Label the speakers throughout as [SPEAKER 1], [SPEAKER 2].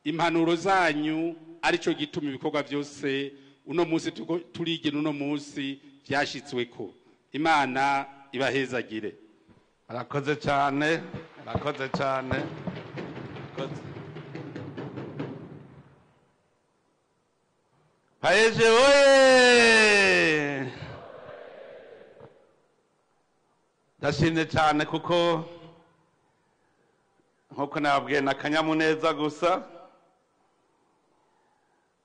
[SPEAKER 1] Impanuro zanyu arico gituma ibikorwa byose uno munsi turigena uno munsi vyashitsweko. Imana ibahezagire.
[SPEAKER 2] Arakoze cyane, arakoze cyane. PAEEJ oye! Ndashimye cyane kuko nkuko nababwiye na kanyamuneza gusa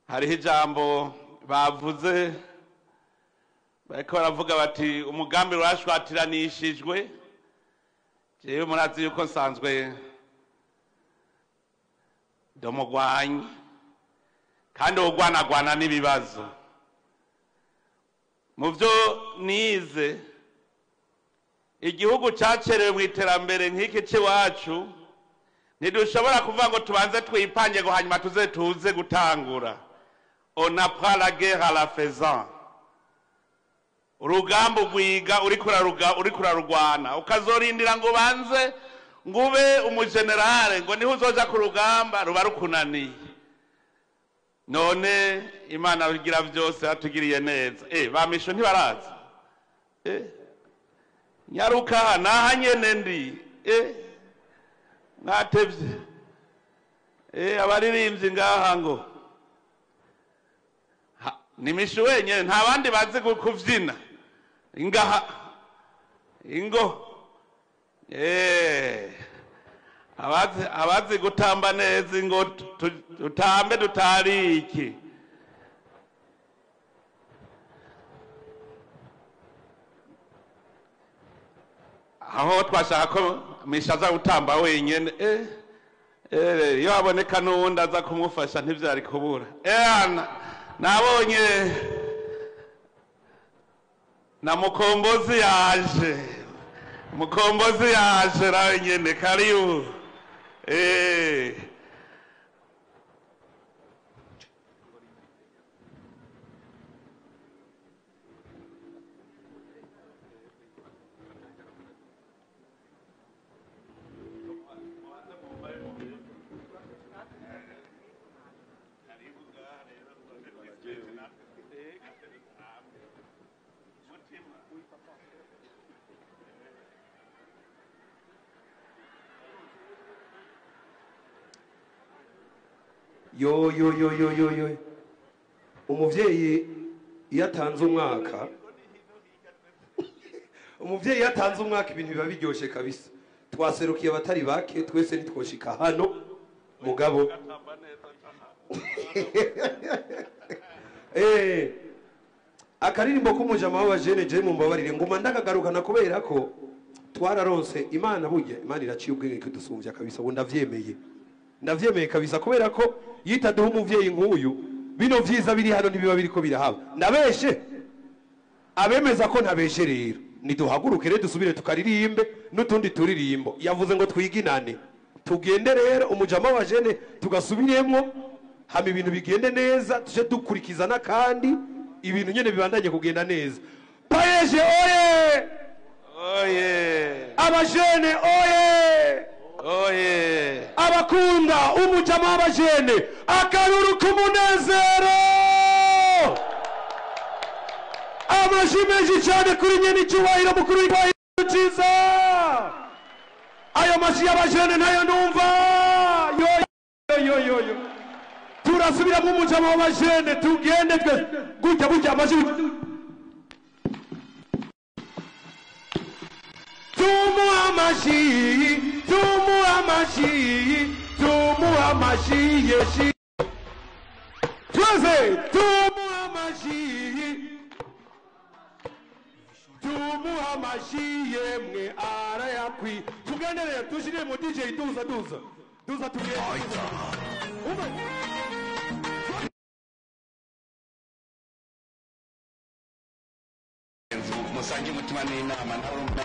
[SPEAKER 2] hariho ijambo bavuze bariko baravuga bati umugambi urashwatiranishijwe. Jewe murazi yuko nsanzwe domugwanyi kandi ugwanagwana n'ibibazo. Mu byo nize, igihugu cyacerewe mu iterambere nk'iki c'iwacu ntidushobora kuvuga ngo tubanze twipange ngo hanyuma tuze tuze gutangura. On apprend la guerre à la faisant. Urugamba ugwiga uriko urarugwana, ukazorindira ngo ubanze ngube umugenerale ngo niho uzoja ku rugamba ruba rukunaniye. None Imana rugira byose yatugiriye neza. Ba misho ntibaraza. Nyaruka naha nyene ndi. Mwatevye. Abaririmbyi ngaha ngo ni misho wenyene, nta bandi bazi kuvyina ngaha ingo. Abazi gutamba neza ngo tutambe dutariki. Aho twashaka ko misha aza gutamba wenyene, iyo aboneka n'uwundi aza kumufasha ntivyari kubura. Nabonye na Mukombozi yaje. Mukombozi yaje nawe nyene, karibu.
[SPEAKER 3] Yo yo yo yo yo yo. Umuvyeyi iyo atanze umwaka, umuvyeyi iyo atanze umwaka ibintu biba biryoshe kabisa. Twaserukiye abatari bake twese nitwoshika hano mugabo. Akaririmbo k'umujama w'abajene je mumbabarire nguma ndakagarukana kubera ko twararonse Imana. Burya Imana iraciye ubwenge kudusumvya kabisa, ubu ndavyemeye. Ndavyemeye kabisa kubera ko yitaduha umuvyeyi nk'uyu bino vyiza biri hano ntibiba biriko birahaba. Ndabeshe abemeza ko ntabeshe rero niduhaguruke rero dusubire tukaririmbe n'utundi turirimbo. Yavuze ngo twiginane tugende rero umujama wa jene tugasubiremwo hama ibintu bigende neza, tuje dukurikiza n'akandi ibintu nyene bibandanye kugenda neza. PAEEJ oye!
[SPEAKER 2] Oye!
[SPEAKER 3] Abajene oye!
[SPEAKER 2] Oye!
[SPEAKER 3] Abakunda umujama w'abajene akaruru k'umunezero, amaji menshi cyane kuri nyene icyubahiro mukuru w'igihugu cyiza. Ayo maji y'abajene nayo numva. Yo yo yo yo. Turasubiramo umujama w'abajene tugende twese gutya gutya amaji. Tumuha amaji, tumuha amaji, tumuha amaji yeshi. Twese tumuha amaji, tumuha amaji yemwe arayakwi. Tugende rero tushire mu DJ duza duza duza tugende.
[SPEAKER 2] Musange umutima n'inama nawe.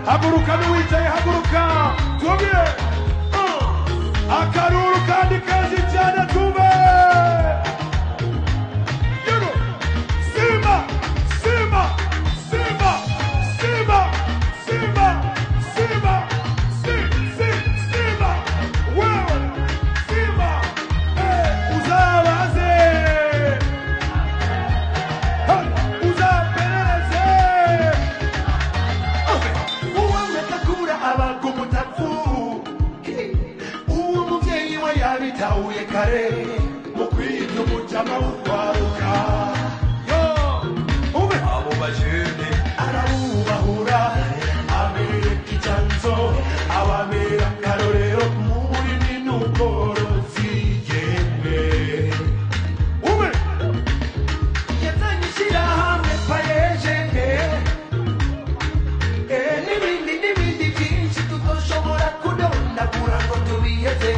[SPEAKER 3] Haguruka n'uwicaye haguruka tubye akaruru kandi kenshi cyane tube yego simba simba simba simba simba simba simba wewe simba uzabaze uzaperereze
[SPEAKER 4] yabitahuye kare mu kwita umujama w'urwaruka
[SPEAKER 3] yo ube
[SPEAKER 4] abo bajene arabubahura abereka icyanzo ababera akarorero mu burimyi n'ubworozi yemwe
[SPEAKER 3] ube
[SPEAKER 4] yazanye ishyirahamwe payeje n'ibindi n'ibindi byinshi tutoshobora kudondagura ngo tubiheze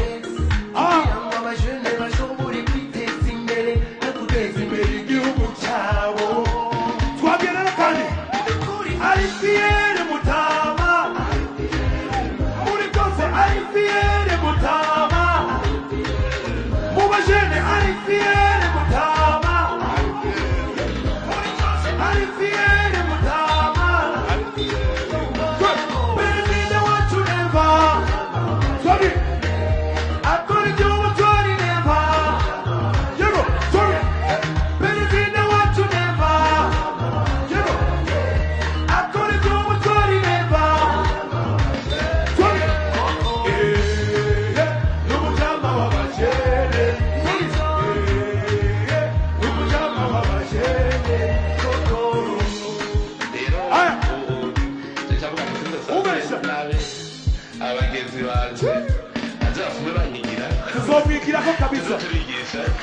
[SPEAKER 3] tuzomwigirako kabisa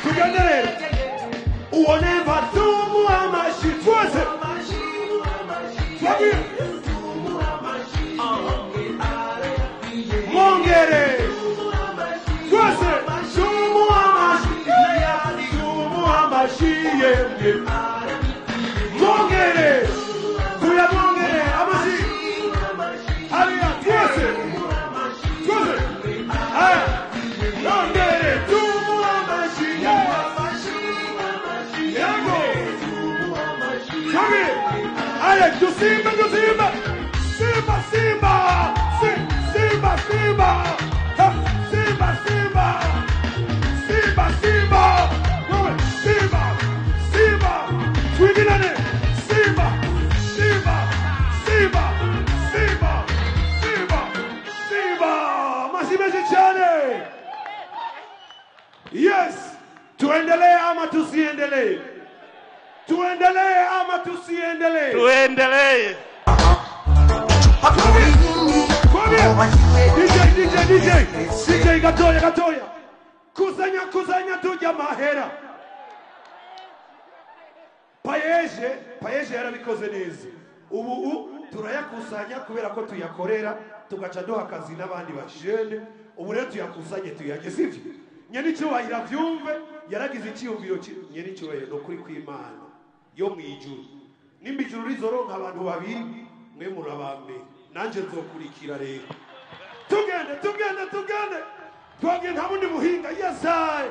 [SPEAKER 3] tugende rero uwo neva tumuha amashi twese twabwire mwongere twese tumuha amashi tumuha amashi yemwe mwongere tuyamwongere amashi hariya twese twese haya mwongere tumuha amashi yego twabwire haya dusimba dusimba simba simba simba simba simba simba simba simba wewe simba simba twigirane simba simba simba simba simba simba amashyi menshi cyane. Yes, tuendelee ama tusiendelee? Tuendelee ama tusiendelee?
[SPEAKER 2] Tuendelee.
[SPEAKER 3] DJ DJ DJ DJ gatoya gatoya kusanya kusanya tujya mahera payeje payeje yarabikoze neza ubu turayakusanya kubera ko tuyakorera tugaca duha akazi n'abandi bajene ubu rero tuyakusanye tuyage sivyo Nyenicyubahiro avyumve, yaragize icyiyumviro nyenicyubahiro no kuri kw'Imana yo mwijuru. Nimba ijuru rizoronka abantu babiri, mwe murabambe, nanje nzokurikira rero. Tugende, tugende, tugende. Twagiye nta bundi buhinga. Yes I.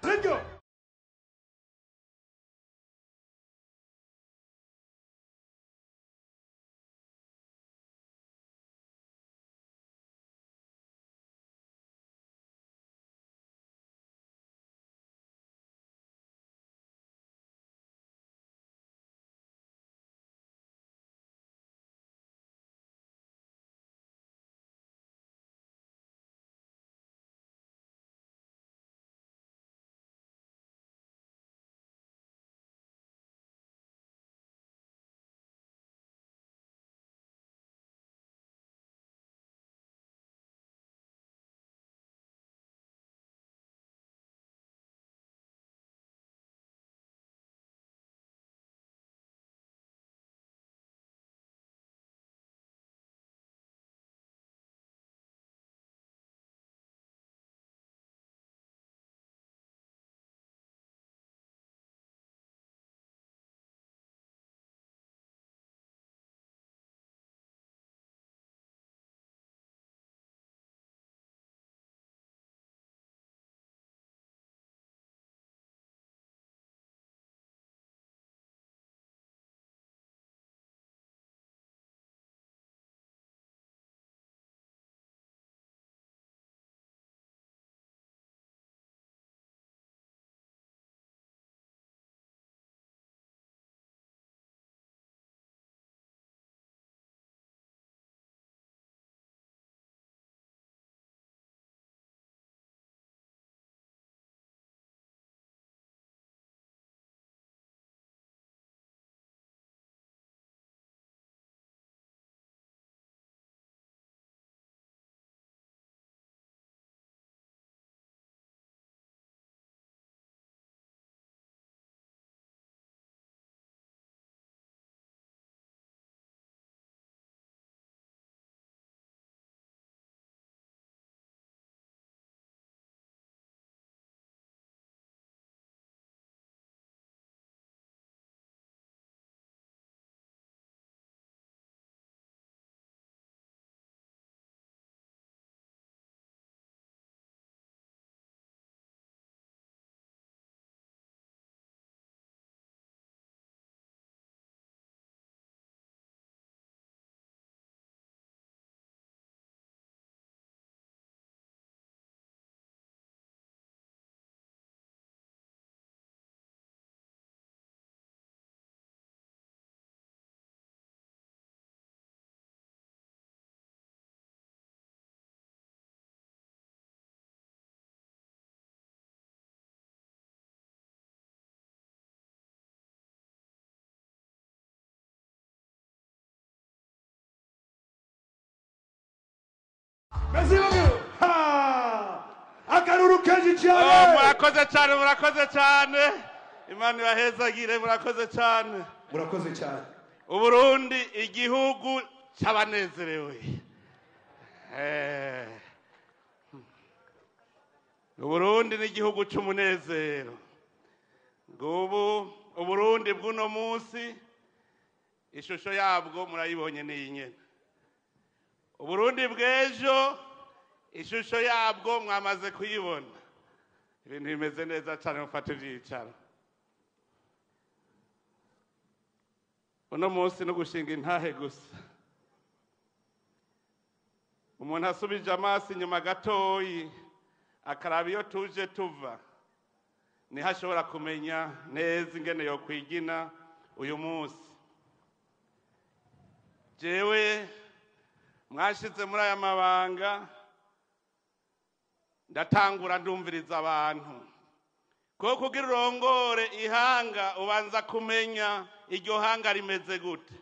[SPEAKER 3] Thank you. Merci beaucoup. Ha! Akaruru kenshi cyane.
[SPEAKER 2] Murakoze cyane, murakoze cyane. Imana ibahezagire, murakoze cyane.
[SPEAKER 3] Murakoze cyane.
[SPEAKER 2] Uburundi igihugu cy'abanezerewe. Uburundi ni igihugu cy'umunezero. Ngubu Uburundi bw'uno munsi ishusho yabwo murayibonye ni nyene. Uburundi bw'ejo ishusho yabwo mwamaze kuyibona. Ibintu bimeze neza cyane, mufate ivyicaro. Uno munsi no gushinga intahe gusa. Umuntu asubije amaso inyuma gatoyi akaraba iyo tuje tuva, niho ashobora kumenya neza ingene yo kwigina uyu munsi. Jewe mwashize muri aya mabanga, ndatangura ndumviriza abantu. Ko kugira urongore ihanga ubanza kumenya iryo hanga rimeze gute.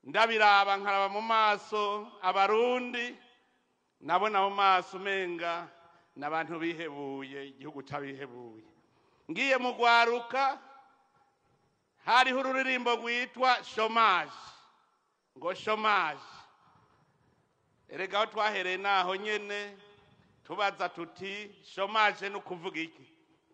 [SPEAKER 2] Ndabiraba nkaraba mu maso abarundi, nabona mu maso umenga n'abantu bihebuye, igihugu c'abihebuye. Ngiye mu gwaruka hariho ururirimbo rwitwa chômage, ngo chômage. Erega aho twahereye naho nyene Tubaza tuti chômage no kuvuga iki?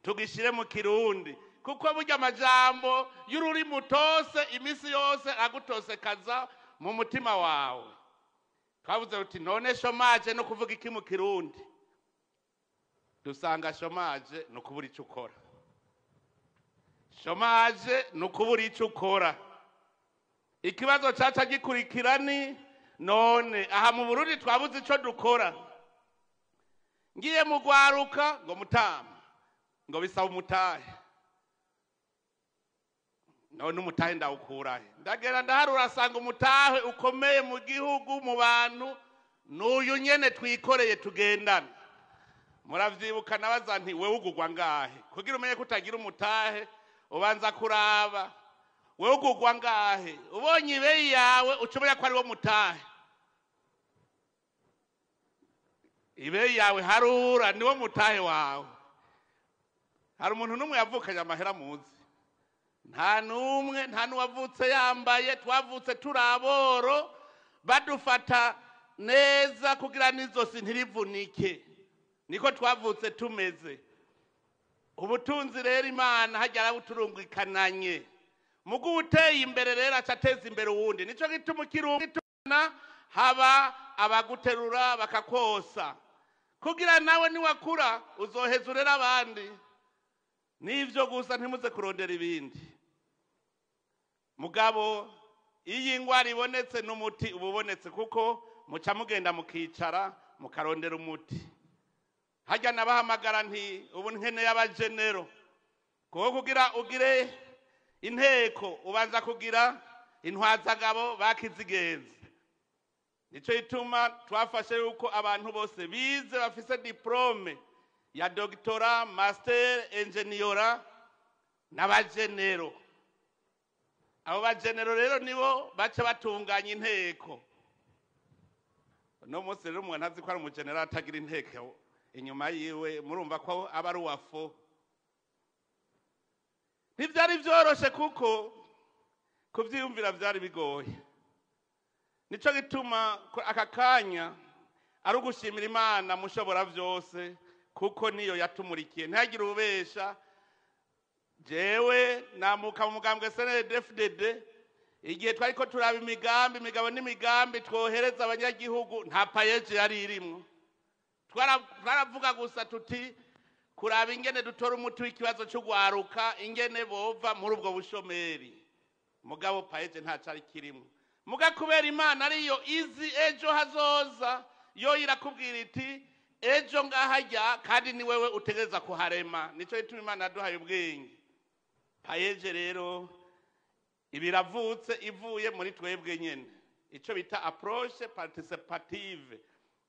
[SPEAKER 2] Tugishire mu Kirundi, kuko burya amajambo y'ururimi utose imisi yose agutosekaza mu mutima wawe. Twavuze tuti none chômage no kuvuga iki mu Kirundi? Dusanga chômage no kubura ico ukora. Chômage no kubura ico ukora. Ikibazo caca gikurikira ni none aha mu Burundi twabuze ico dukora. Ngiye mu gwaruka ngo mutama ngo bisaba umutahe. None umutahe ndawukurahe? Ndagera ndaharura asanga umutahe ukomeye mu gihugu mu bantu n'uyu nyene twikoreye tugendana. Muravyibuka nabaza nti wewe ugugwa ngahe? Kugira umenye ko utagira umutahe ubanza kuraba wewe ugugwa ngahe. Ubonye ibeyi yawe ucumenya ko ari wo mutahe. Ibeyi yawe harura niwo mutahe wawe. Hari umuntu n'umwe yavukanye amahera muzi? Nta n'umwe, nta n'uwavutse yambaye. Twavutse turi aboro, badufata neza kugira n'izosi ntirivunike. Niko twavutse tumeze. Ubutunzi rero Imana hajya arabuturungikananye. Mugu uteye imbere rero aca ateza imbere uwundi. Nico gituma ukirungikana haba abaguterura bakakwosa, kugira nawe niwakura uzoheza urera abandi. Nivyo gusa, ntimuze kurondera ibindi. Mugabo iyi ngwara ibonetse n'umuti ububonetse, kuko muca mugenda mukicara mukarondera umuti. Hajya nabahamagara nti ubu nkeneye abajenero, kuko kugira ugire inteko ubanza kugira intwazagabo bakizigenza. Nico ituma twafashe yuko abantu bose bize bafise diplome ya doctora, master, engineer n'abajenero. Abo bajenero rero nibo baca batunganya inteko. No munsi rero umuntu azi ko ari umujenero atagira inteko inyuma yiwe, murumva ko aba ari uwafo. Ntivyari vyoroshe kuko kuvyiyumvira vyari bigoye. Nico gituma aka kanya ari ugushimira Imana mushobora vyose, kuko niyo yatumurikiye. Ntihagire ubesha. Jewe namuka mu mugambwe CNDD-FDD, igihe twariko turaba imigambi, imigabo n'imigambi twohereza abanyagihugu, nta PAEEJ yari irimwo. Twaravuga gusa tuti kuraba ingene dutora umuti w'ikibazo c'ugwaruka, ingene bova muri ubwo bushomeri. Mugabo PAEEJ nta cari kirimwo. Muga kubera Imana ariyo izi ejo hazoza, yo irakubwira iti ejo ngahajya kandi ni wewe utegereza kuharema. Nico gituma Imana yaduhaye ubwenge. PAEEJ rero ibiravutse ivuye muri twebwe nyene, ico bita approche participative.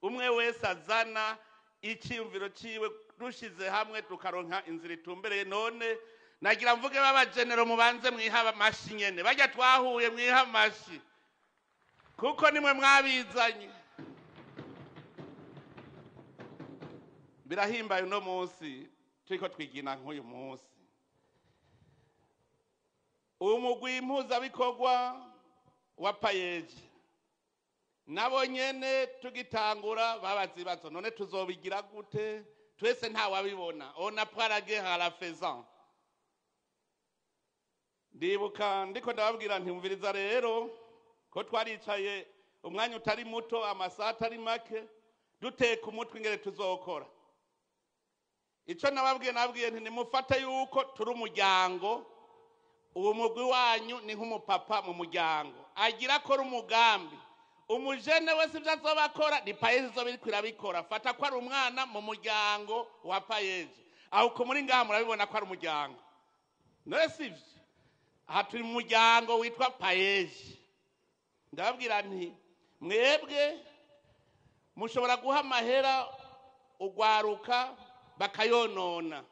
[SPEAKER 2] Umwe wese azana iciyumviro ciwe, dushize hamwe tukaronka inzira itumbereye. None nagira mvuge b'abajenero mubanze mwiha amashi nyene, bajya twahuye mwiha amashi, kuko nimwe mwabizanye. Birahimbaye uno munsi turiko twigina nk'uyu munsi. Umugwi mpuzabikorwa wa PAEEJ nabo nyene tugitangura babaza ibibazo, none tuzobigira gute? Twese ntawabibona. On apprend la guerre à la faisant. Ndibuka ndiko ndababwira nti umviriza rero ko twaricaye umwanya utari muto, amasaha atari make, duteka umutwe ingene tuzokora. Ico nababwiye, nababwiye nti nimufate yuko turi umuryango. Uwo mugwi wanyu ni nk'umupapa mu muryango agira akora umugambi. Umujene wese ibyo azoba akora ni PAEEJ izoba iriko irabikora. Fata ko ari umwana mu muryango wa PAEEJ. Aho uko muri ngaha murabibona ko ari umuryango. None sivyo? Aha turi mu muryango witwa PAEEJ. Ndababwira nti mwebwe mushobora guha amahera ugwaruka bakayonona.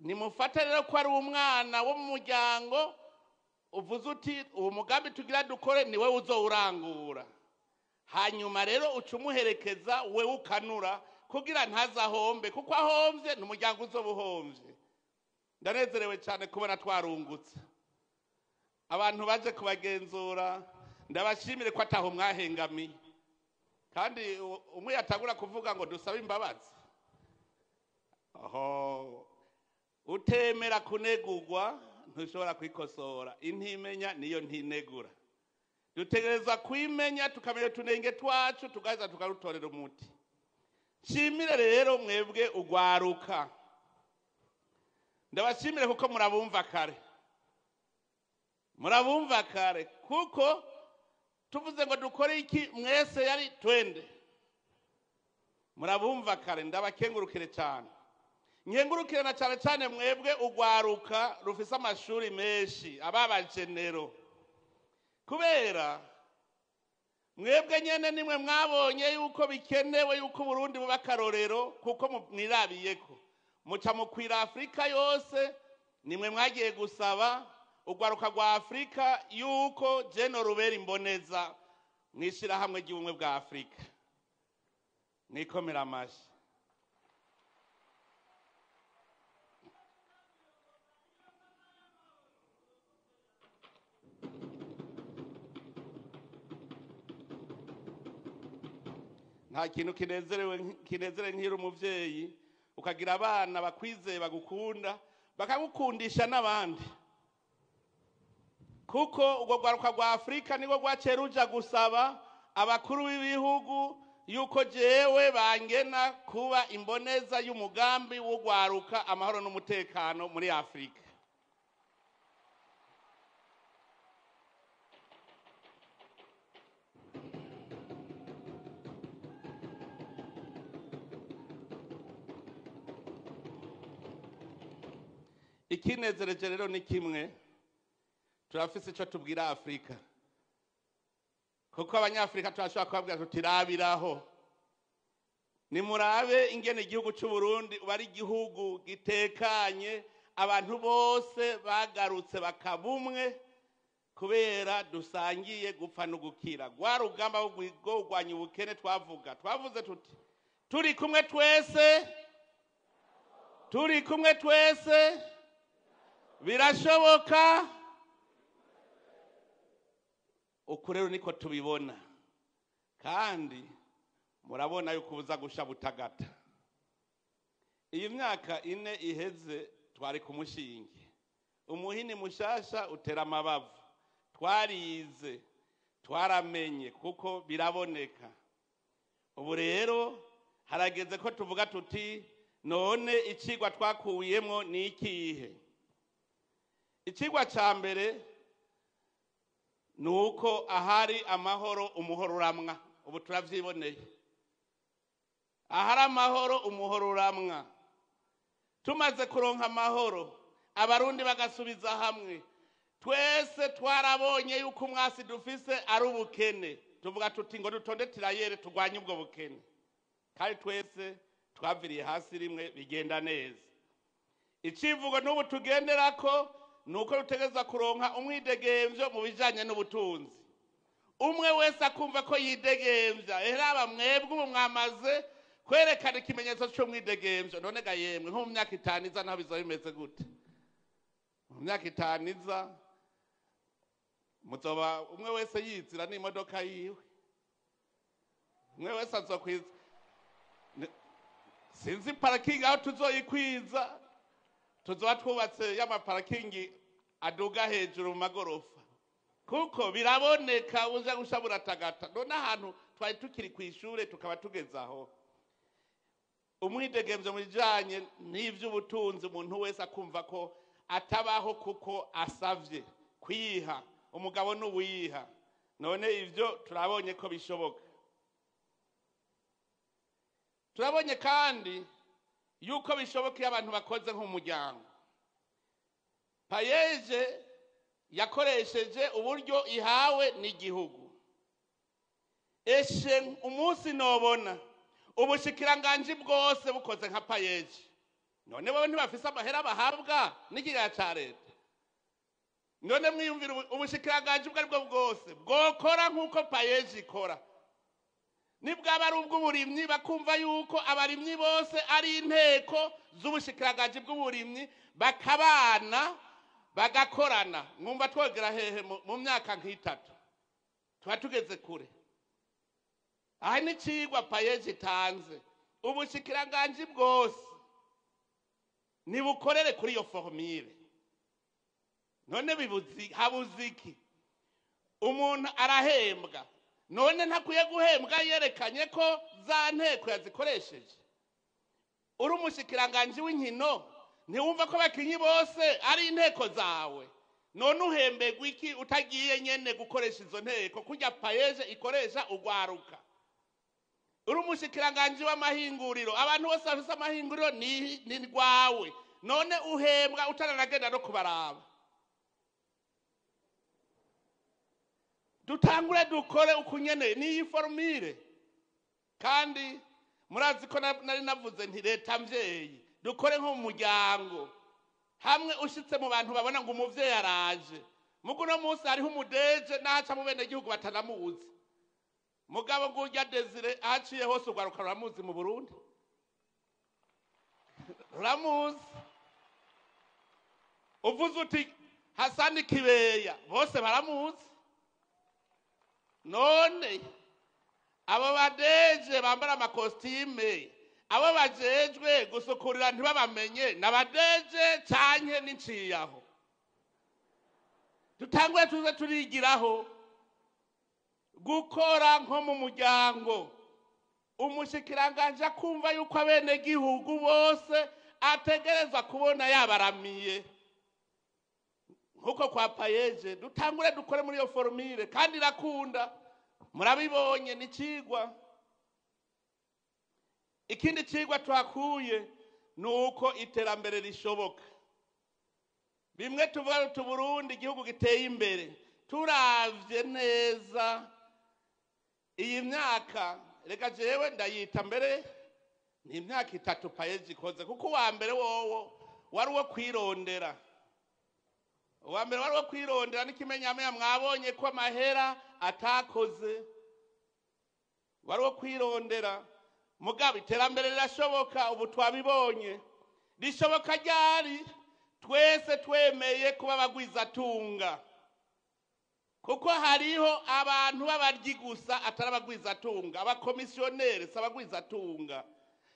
[SPEAKER 2] Nimufate rero ko ari umwana wo mu muryango, uvuze uti uwo mugambi tugira dukore ni wewe uzowurangura. Hanyuma rero uca umuherekeza wewe ukanura kugira ntazahombe, kuko ahomvye ni umuryango uzoba uhomvye. Ndanezerewe cyane kubona twarungutse. Abantu baje kubagenzura ndabashimire ko ataho mwahengamiye. Kandi umwe yatagura kuvuga ngo dusabe imbabazi. Oho, utemera kunegurwa ntushobora kwikosora. Intimenya niyo ntinegura. Dutegereza kwimenya, tukamenya utunenge twacu, tugaza tukarutorera umuti. Nshimire rero mwebwe ugwaruka, ndabashimire kuko murabumva kare, murabumva kare, kuko tuvuze ngo dukore iki mwese yari twende, murabumva kare. Ndabakengurukire cyane, nkengurukire na cyane cyane mwebwe ugwaruka rufise amashuri menshi, ababajenero, kubera mwebwe nyene nimwe mwabonye yuko bikenewe yuko Burundi buba akarorero, kuko mwirabiyeko muca mukwira Afrika yose. Nimwe mwagiye gusaba ugwaruka rwa Afrika yuko jeno rubera imboneza mw'ishirahamwe ry'ubumwe bwa Afrika. Nikomera amashi. Nta kintu kinezere nk'iri umuvyeyi ukagira abana bakwizeye, bagukunda, bakagukundisha n'abandi, kuko urwo rwaruka rwa Afrika nirwo rwaciye ruja gusaba abakuru b'ibihugu yuko jewe bangena kuba imboneza y'umugambi w'urwaruka, amahoro n'umutekano muri Afrika. Ikinezereje rero ni kimwe, turafise ico tubwira Afrika, kuko abanyafrika turashobora kubabwira tuti rabiraho, nimurabe ingene igihugu c'u Burundi uba ari igihugu gitekanye, abantu bose bagarutse bakabumwe kubera dusangiye gupfa no gukira. Rwa rugamba rwo kurwanya ubukene twavuze tuti turi kumwe twese, turi kumwe twese, birashoboka. Uku rero niko tubibona, kandi murabona yuko ubuza gusha butagata. Iyi myaka ine iheze twari ku mushinge, umuhini mushasha utera amabavu. Twarize, twaramenye, kuko biraboneka. Ubu rero harageze ko tuvuga tuti none icigwa twakuyemwo ni ikihe? Icigwa ca mbere nuko ahari amahoro umuhoro uramwa. Ubu turavyiboneye, ahari amahoro umuhoro uramwa. Tumaze kuronka amahoro, abarundi bagasubiza hamwe, twese twarabonye yuko umwasi dufise ari ubukene. Tuvuga tuti ngo dutonde tirayere turwanye ubwo bukene, kandi twese twaviriye hasi rimwe, bigenda neza. Icivugo n'ubu tugenderako nuko rutegeza kuronka umwidegemvyo mu bijanye n'ubutunzi, umwe wese akumva ko yidegemvya. Eraba mwebwe ubu mwamaze kwerekana ikimenyetso c'umwidegemvyo. None ga yemwe, nko mu myaka itanu iza naho bizoba bimeze gute? Mu myaka itanu iza muzoba umwe wese yizira n'imodoka yiwe, umwe wese azokwiza. Sinzi parakingi aho tuzoyikwiza, tuzoba twubatse y'amaparakingi aduga hejuru mu magorofa, kuko biraboneka uza gusha buratagata. None ahantu twari tukiri kw'ishure tukaba tugeze aho. Umwidegemvyo mu bijanye n'ivy'ubutunzi, umuntu wese akumva ko atabaho kuko asavye kwiha, umugabo n'uwiha. None ivyo turabonye ko bishoboka. Turabonye kandi yuko bishoboka iyo abantu bakoze nk'umuryango. Payeje yakoresheje uburyo ihawe n'igihugu. Eshe umunsi nobona ubushikiranganji bwose bukoze nka Payeje, none bo ntibafise amahera bahabwa n'ikigega ca leta? None mwiyumvira ubushikiranganji ubwo aribwo bwose bwokora nk'uko Payeje ikora, nibwaba ari ubw'uburimyi bakumva yuko abarimyi bose ari inteko z'ubushikiranganji bw'uburimyi, bakabana bagakorana. Mwumva twogera hehe mu myaka nk'itatu? Tuba tugeze kure. Aha ni icigwa PAEEJ itanze. Ubushikiranganji bwose nibukorere kuri iyo formule. None bibuzi habuze iki? Umuntu arahembwa, none ntakwiye guhembwa yerekanye ko za nteko yazikoresheje? Uri umushikiranganji w'inkino, ntiwumva ko abakinyi bose ari inteko zawe? None uhembegwa iki utagiye nyene gukoresha izo nteko kurya PAEEJ ikoresha ugwaruka? Uri umushikiranganji w'amahinguriro, abantu bose bafise amahinguriro ni rwawe, none uhembwa utaranagenda no kubaraba? Dutangure dukore ukunyene n'iyi formule. Kandi murazi ko nari navuze nti leta mvyeyi, dukore nko mu muryango, hamwe ushitse mu bantu babona ngo umuvyeyi araje. Mugu no munsi hariho umudeje n'aca mu bene gihugu batanamuzi, mugabo ngurya Desire aciye hose ugwaruka ruramuzi mu Burundi, ruramuzi. Uvuze uti Hasani Kibeya, bose baramuzi. None abo badeje bambara amakositime, abo bajejwe gusukurira ntibabamenye, n'abadeje canke n'inciyaho? Dutangure tuze turigiraho gukora nko mu muryango. Umushikiranganje akumva yuko abenegihugu bose ategerezwa kubona yabaramiye nkuko kwa PAEEJ. Dutangure dukore muri iyo formule, kandi irakunda, murabibonye ni cigwa. Ikindi cigwa twakuye ni uko iterambere rishoboka. Bimwe tuvuga tuti Burundi igihugu giteye imbere, turavye neza iyi myaka, reka jewe ndayita mbere ni imyaka 3 PAEEJ ikoze, kuko uwa mbere wowo wari uwo kwirondera. Uwa mbere wari uwo kwirondera n'ikimenyamenya, mwabonye ko amahera atakoze, wari uwo kwirondera. Mugabo iterambere rirashoboka, ubu twabibonye. Rishoboka ryari? Twese twemeye kuba abagwizatunga, kuko hariho abantu b'abaryi gusa atari abagwizatunga, abakomisiyoneri si abagwizatunga.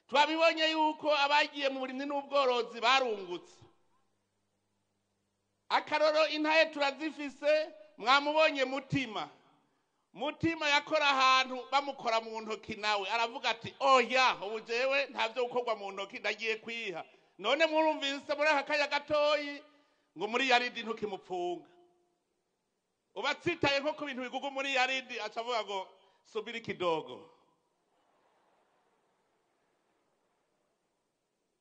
[SPEAKER 2] Twabibonye yuko abagiye mu burimyi n'ubworozi barungutse. Akaroro intaye turazifise, mwamubonye Mutima. Mutima yakora ahantu bamukora mu ntoki, nawe aravuga ati oya, ubu jewe ntavyo gukorwa mu ntoki, ndagiye kwiha. None murumvise muri aka kanya gatoyi ngo muri yaridi ntukimupfunga, ubatsitaye nko ku bintu bigugu muri yaridi, aca avuga ngo subiri kidogo.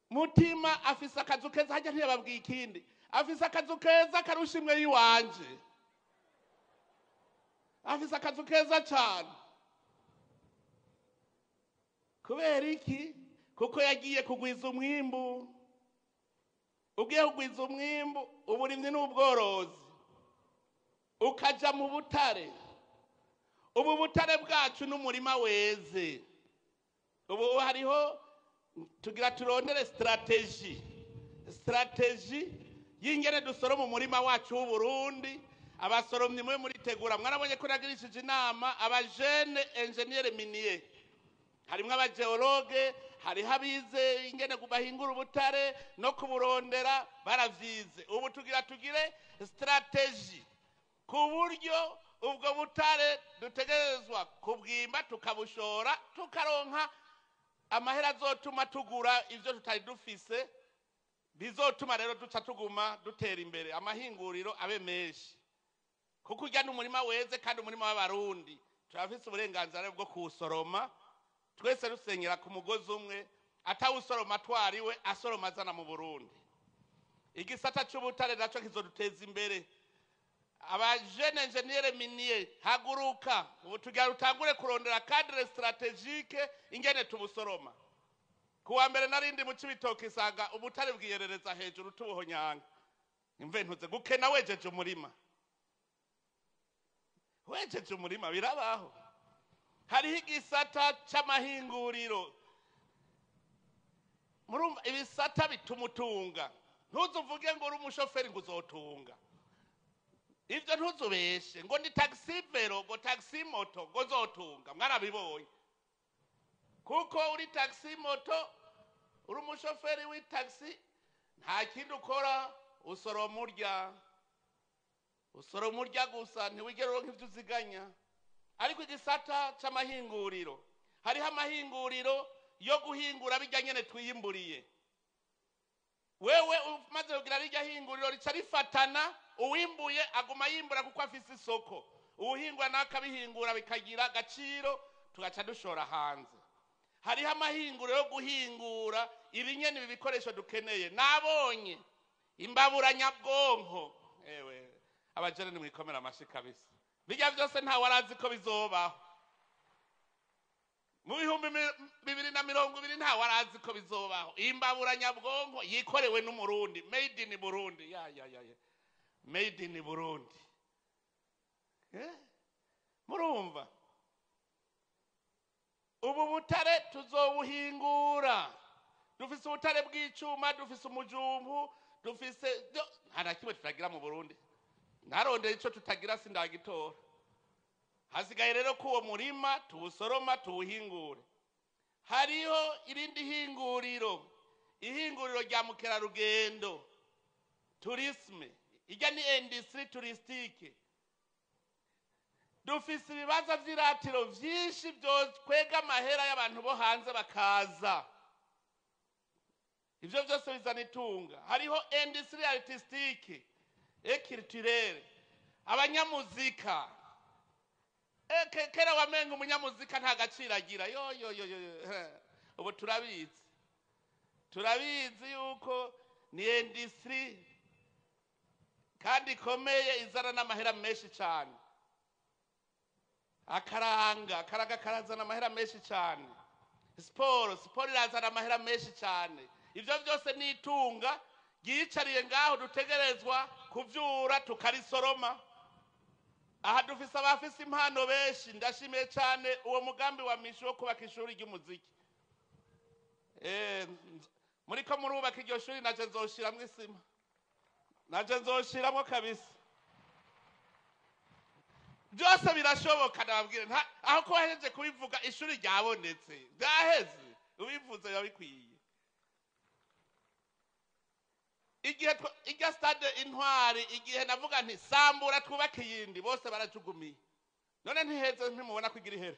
[SPEAKER 2] Mutima afise akazu keza, hajya ntiyababwiye ikindi, afise akazu keza karusha imwe yiwanje, afise akazu keza cane. Kubera iki? Kuko yagiye kugwiza umwimbu. Ugiye kugwiza umwimbu, uburimyi n'ubworozi, ukaja mu butare. Ubu butare bwacu n'umurima weze. Ubu hariho tugira turondere strategy y'ingene dusoroma umurima wacu w'Uburundi. Abasoromyi mwe muritegura, mwarabonye ko nagirishije inama abajene engineer minier, harimwo abageologue, hariho abize ingene bahingura ubutare no kuburondera, baravyize. Ubu tugira tugire strategy ku buryo ubwo butare dutegerezwa kubwimba tukabushora, tukaronka amahera azotuma tugura ivyo tutari dufise, bizotuma rero duca tuguma dutera imbere, amahinguriro abe menshi. Kuko urya n'umurima weze kandi umurima w'Abarundi, turafise uburenganzira bwo kuwusoroma twese rusenyera ku mugozi umwe, atawusoroma twariwe, asoroma azana mu Burundi. Igisata c'ubutare naco kizoduteza imbere. Abajene engineer minier, haguruka ubu tugira rutangure kurondera cadre stratégique ingene tubusoroma. Kuwa mbere narindi mu Cibitoke isanga ubutare bwiyerereza hejuru tubuhonyanga. Imve ntuze gukena wejeje umurima, wejeje umurima birabaho. Hariho igisata c'amahinguriro, murumva ibisata bitumutunga. Ntuzuvuge ngo uri umushoferi ngo uzotunga, ivyo ntuzubeshe ngo ni taxi velo, ngo taxi moto, ngo uzotunga. Mwarabibonye. Kuko uri taxi moto, uri umushoferi w'itaxi, nta kindi ukora, usoroma urya. Usoroma urya gusa, ntiwigera uronka ivyo uziganya. Ariko igisata c'amahinguriro, hariho amahinguriro yo guhingura bijya nyene twiyimburiye. Wewe umaze kugira rirya hinguriro rica rifatana, uwimbuye aguma yimbura kuko afise isoko, uwuhingura nawe akabihingura bikagira agaciro, tugaca dushora hanze. Hariho amahinguriro yo guhingura ibinyene ibi bikoresho dukeneye. Nabonye imbabura nyabwonko, ewe abajene nimwikomera amashi kabisa. Bijya byose nta warazi ko bizobaho. Mu 2020 nta warazi ko bizobaho. Imbabura nyabwonko yikorewe n'Umurundi, made in Burundi. Ya ya ya ya, made in Burundi. Murumva ubu butare tuzobuhingura. Dufise ubutare bw'icuma, dufise umujumbu, dufise nta na kimwe tutagira mu Burundi. Narondeye ico tutagira sindagitora. Hasigaye rero ko uwo murima tuwusoroma tuwuhingure. Hariho irindi hinguriro, ihinguriro rya mukerarugendo, tourisme, ijya ni industrie touristique. Dufise ibibanza vy'iratiro vyinshi vyokwega amahera y'abantu bo hanze bakaza. Ivyo vyose bizana itunga. Hariho industrie artistique et culturelle, abanyamuzika. Kera wamenga umunyamuzika nta gaciro agira. Yo yo yo yo, ubu turabizi, turabizi yuko ni industrie kandi ikomeye, izana n'amahera menshi cyane. Akaranga, akaranga karazana amahera menshi cyane. Siporo, siporo irazana amahera menshi cyane. Ivyo byose ni itunga ryicariye ngaho dutegerezwa kuvyura tukarisoroma. Aha dufise abafise impano benshi. Ndashimiye cyane uwo mugambi wa Mishu wo kubaka ishuri ry'umuziki. Muriko murubaka iryo shuri, naje nzoshiramwo isima, naje nzoshiramwo kabisa. Byose birashoboka, ndababwire. Aho ko wahejeje kubivuga ishuri ryabonetse, byaheze, ubivuze biba bikwiye. Igihe ijya stade Intwari, igihe navuga nti sambura twubake iyindi, bose barajugumiye. None ntiheze, ntimubona ko igira ihere.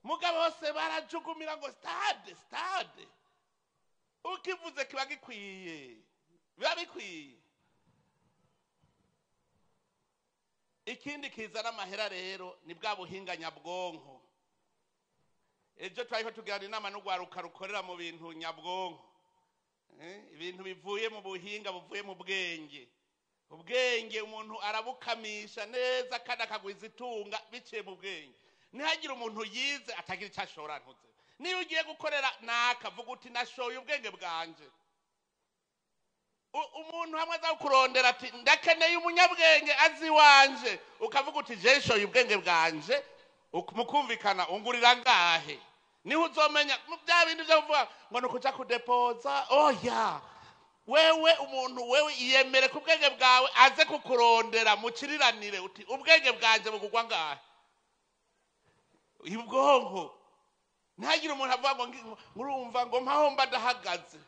[SPEAKER 2] Mugabo bose barajugumira ngo stade, stade. Ukivuze kiba gikwiye, biba bikwiye. Ikindi kizana amahera rero ni bwa buhinga nyabwonko. Ejo twariko tugirana inama n'urwaruka rukorera mu bintu nyabwonko, ibintu bivuye mu buhinga, buvuye mu bwenge. Ubwenge umuntu arabukamisha neza kandi akagwiza itunga biciye mu bwenge. Ntihagire umuntu yize atagira icyo ashora ntuze. Niyo ugiye gukorera naka, vuga uti nashoye ubwenge bwanje. Umuntu hamwe aza kurondera ati ndakeneye umunyabwenge azi wanje, ukavuga uti je nshoye ubwenge bwanje, mukumvikana ungurira ngahe. Niho uzomenya bya bindi byo kuvuga ngo ni ukuja kudepoza. Oya, wewe umuntu wewe iyemere ku bwenge bwawe aze kukurondera, mukiriranire uti ubwenge bwanje bugugwa ngahe. Ubwonko ntihagire umuntu avuga ngo murumva ngo mpaho mba ndahagaze,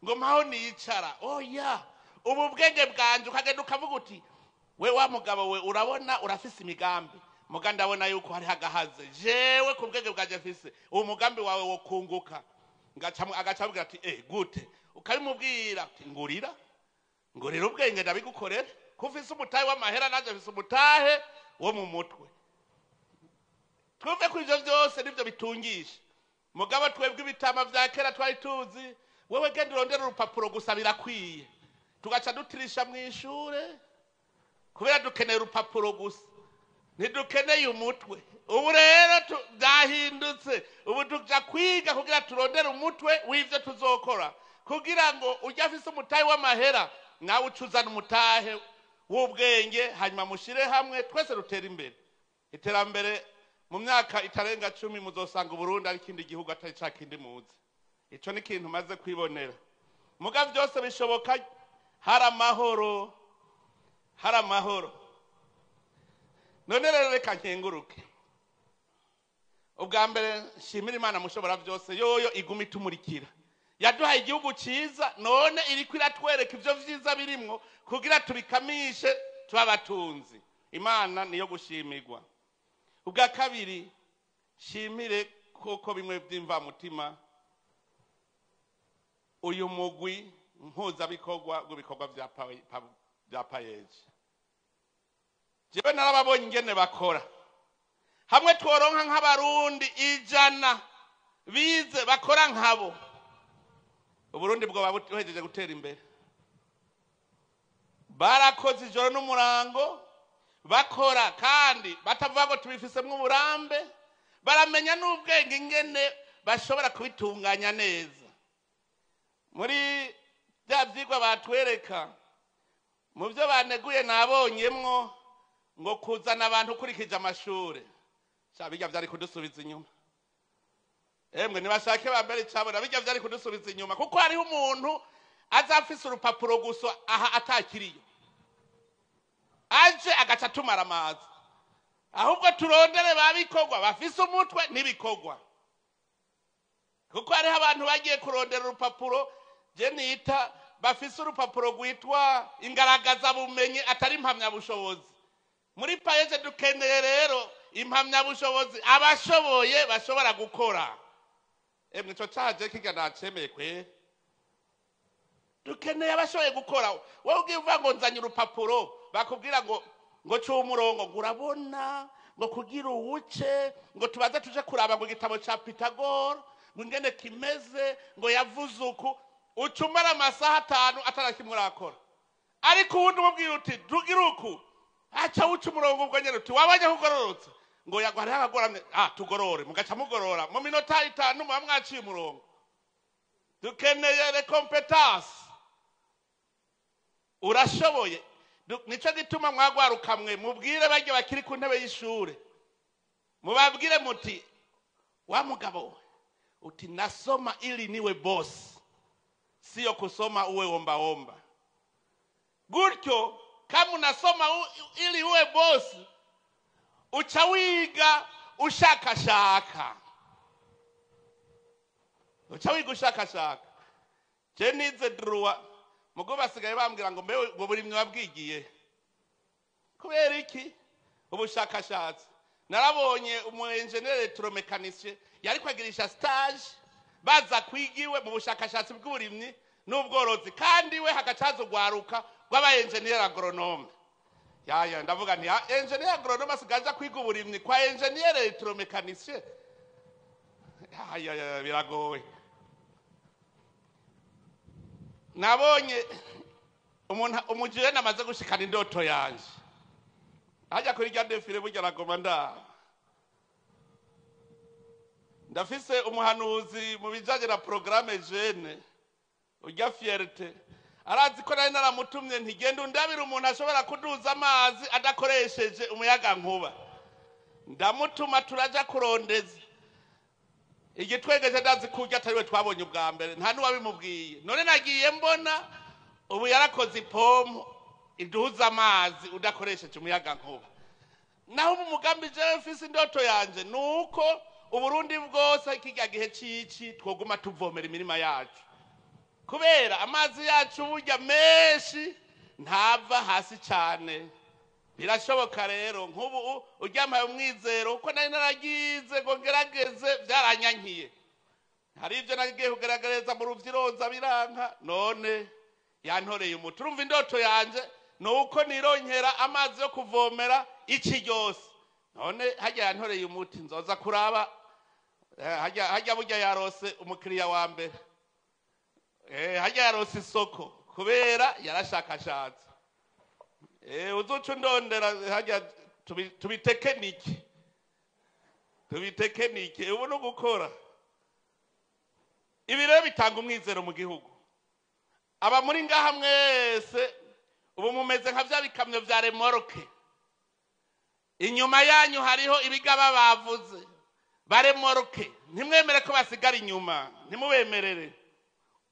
[SPEAKER 2] ngo mpaho nicara. Oya, ubu bwenge bwanje ukagenda ukavuga uti we wa mugabo we urabona urafise imigambi, muga ndabona yuko hari hagahaze, jewe ku bwenge bwanje mfise uwo mugambi wawe wo kunguka. Agaca abwira ati gute? Ukabimubwira ati ngurira, ngurira ubwenge ndabigukorera, ko ufise umutahe w'amahera nanje mfise umutahe wo mu mutwe. Twumve ko ivyo vyose nivyo bitungisha. Mugabo twebwe ibitama vya kera twari tuzi, wewe genda urondera urupapuro gusa birakwiye, tugaca dutirisha mw'ishure kubera dukeneye urupapuro gusa, ntidukeneye umutwe. Ubu rero byahindutse, ubu tuja kwiga kugira turondere umutwe w'ivyo tuzokora, kugira ngo ujye afise umutahe w'amahera nawe ucuzana umutahe w'ubwenge, hanyuma mushire hamwe twese dutere imbere. Iterambere mu myaka itarenga 10 muzosanga Burundi ari kindi gihugu atari ca kindi muzi. Ico ni kintu maze kwibonera. Muga vyose bishoboka hari amahoro, hari amahoro. None rero reka nkenguruke. Ubwa mbere nshimira Imana mushobora byose, yoyo iguma itumurikira, yaduhaye igihugu cyiza, none iriko iratwereka ibyo vyiza birimwo kugira tubikamishe tubabatunzi. Imana niyo gushimirwa. Ubwa kabiri nshimire koko bimwe by'imvamutima uyu mugwi mpuzabikorwa w'ibikorwa bya PAEEJ. Jewe narababonye ingene bakora. Hamwe tworonka nk'abarundi 100 bize bakora nkabo, Uburundi bwo buhejeje gutera imbere. Barakoze ijoro n'umurango bakora, kandi batavuga ngo tubifisemo uburambe, baramenya n'ubwenge ingene bashobora kubitunganya neza. Muri bya byigwa batwereka, mu byo baneguye nabonyemwo ngo kuzana abantu ukurikije amashure, sha bijya byari kudusubiza inyuma. Emwe nibashake bambere icabona, bijya byari kudusubiza inyuma, kuko hariho umuntu azafise urupapuro gusa aha atakiriyo, aje agaca tumara amazi. Ahubwo turondere babikorwa bafise umutwe n'ibikorwa, kuko hariho abantu bagiye kurondera urupapuro je nita bafise urupapuro rwitwa ingaragazabumenyi atari impamyabushobozi. Muri PAEEJ dukeneye rero impamyabushobozi abashoboye bashobora gukora. Emwe ico caje kiga nacemeye kwe. Dukeneye abashoboye gukora. Wowe ugiye uvuga ngo nzanye urupapuro, bakubwira ngo ca umurongo, ngo urabona ngo kugira uwuce, ngo tubaze tuje kuraba ngo igitabo ca Pythagore ngo ingene kimeze, ngo yavuze uku, ucumara amasaha 5 atarakimwe urakora. Ariko uwundi umubwira uti tugira uku, aca uca umurongo ubwo nyene uti wabonye kugororotse, ngo yagwa hariho akagoramye, tugorore, mugaca mugorora mu minota 5 muba mwaciye umurongo. Dukeneye recompetence. Urashoboye. Nico gituma mwagwarukamwe mubwire barya bakiri ku ntebe y'ishure, mubabwire muti wa mugabo we, uti nasoma ili niwe boss, sio kusoma uwe omba omba. Gutyo kama unasoma ili uwe boss, uca wiga ushakashaka, uca wiga ushakashaka. Je nize droit, mugo basigaye bambwira ngo mbe ngo buri mwe wabwigiye kubera iki? Ubushakashatsi. Narabonye umu engineer electromécanicien yari kwagirisha stage baza kwigiwe mu bushakashatsi bw'uburimyi n'ubworozi, kandi we hagacaza ugwaruka rw'aba engineer agronome. Yaya ndavuga nti engineer agronome asigaje kwiga uburimyi kwa engineer electromécanicien. Yaya biragoye. Nabonye umuntu umujene amaze gushikana indoto yanje hajya kuri rya defile burya aragoma ndaha. Ndafise umuhanuzi mu bijanye na programme jeune urya fierté, arazi ko nari naramutumye ntigenda undabira umuntu ashobora kuduza amazi adakoresheje umuyaga nkuba. Ndamutuma turaja kurondeza igitwegeje, ndazi kurya atariwe twabonye ubwa mbere, nta n'uwabimubwiye. None nagiye mbona ubu yarakoze ipompo iduza amazi udakoresheje umuyaga nkuba. Naho ubu umugambi jewe mfise indoto yanje nuko Uburundi bwose kirya gihe cici twoguma tuvomera imirima yacu, kubera amazi yacu burya menshi ntava hasi cane. Birashoboka rero nk'ubu uryamaye umwizero uko nari naragize ngo ngerageze byaranyankiye, hari ibyo nagiye kugerageza mu ruvyironza biranka, none yantoreye umuti. Urumva indoto yanje nuko nironkera amazi yo kuvomera ici ryose, none harya yantoreye umuti nzoza kuraba. Harya burya yarose umukiriya wa mbere, harya yarose isoko kubera yarashakashatse. Uzoca undondera harya tubitekenike, tubitekenike ubu no gukora ibi rero bitanga umwizero mu gihugu. Aba muri ngaha mwese ubu mumeze nka vya bikamyo vya remorke, inyuma yanyu hariho ibigaba bavuze baremorke, ntimwemere ko basigara inyuma, ntimubemerere.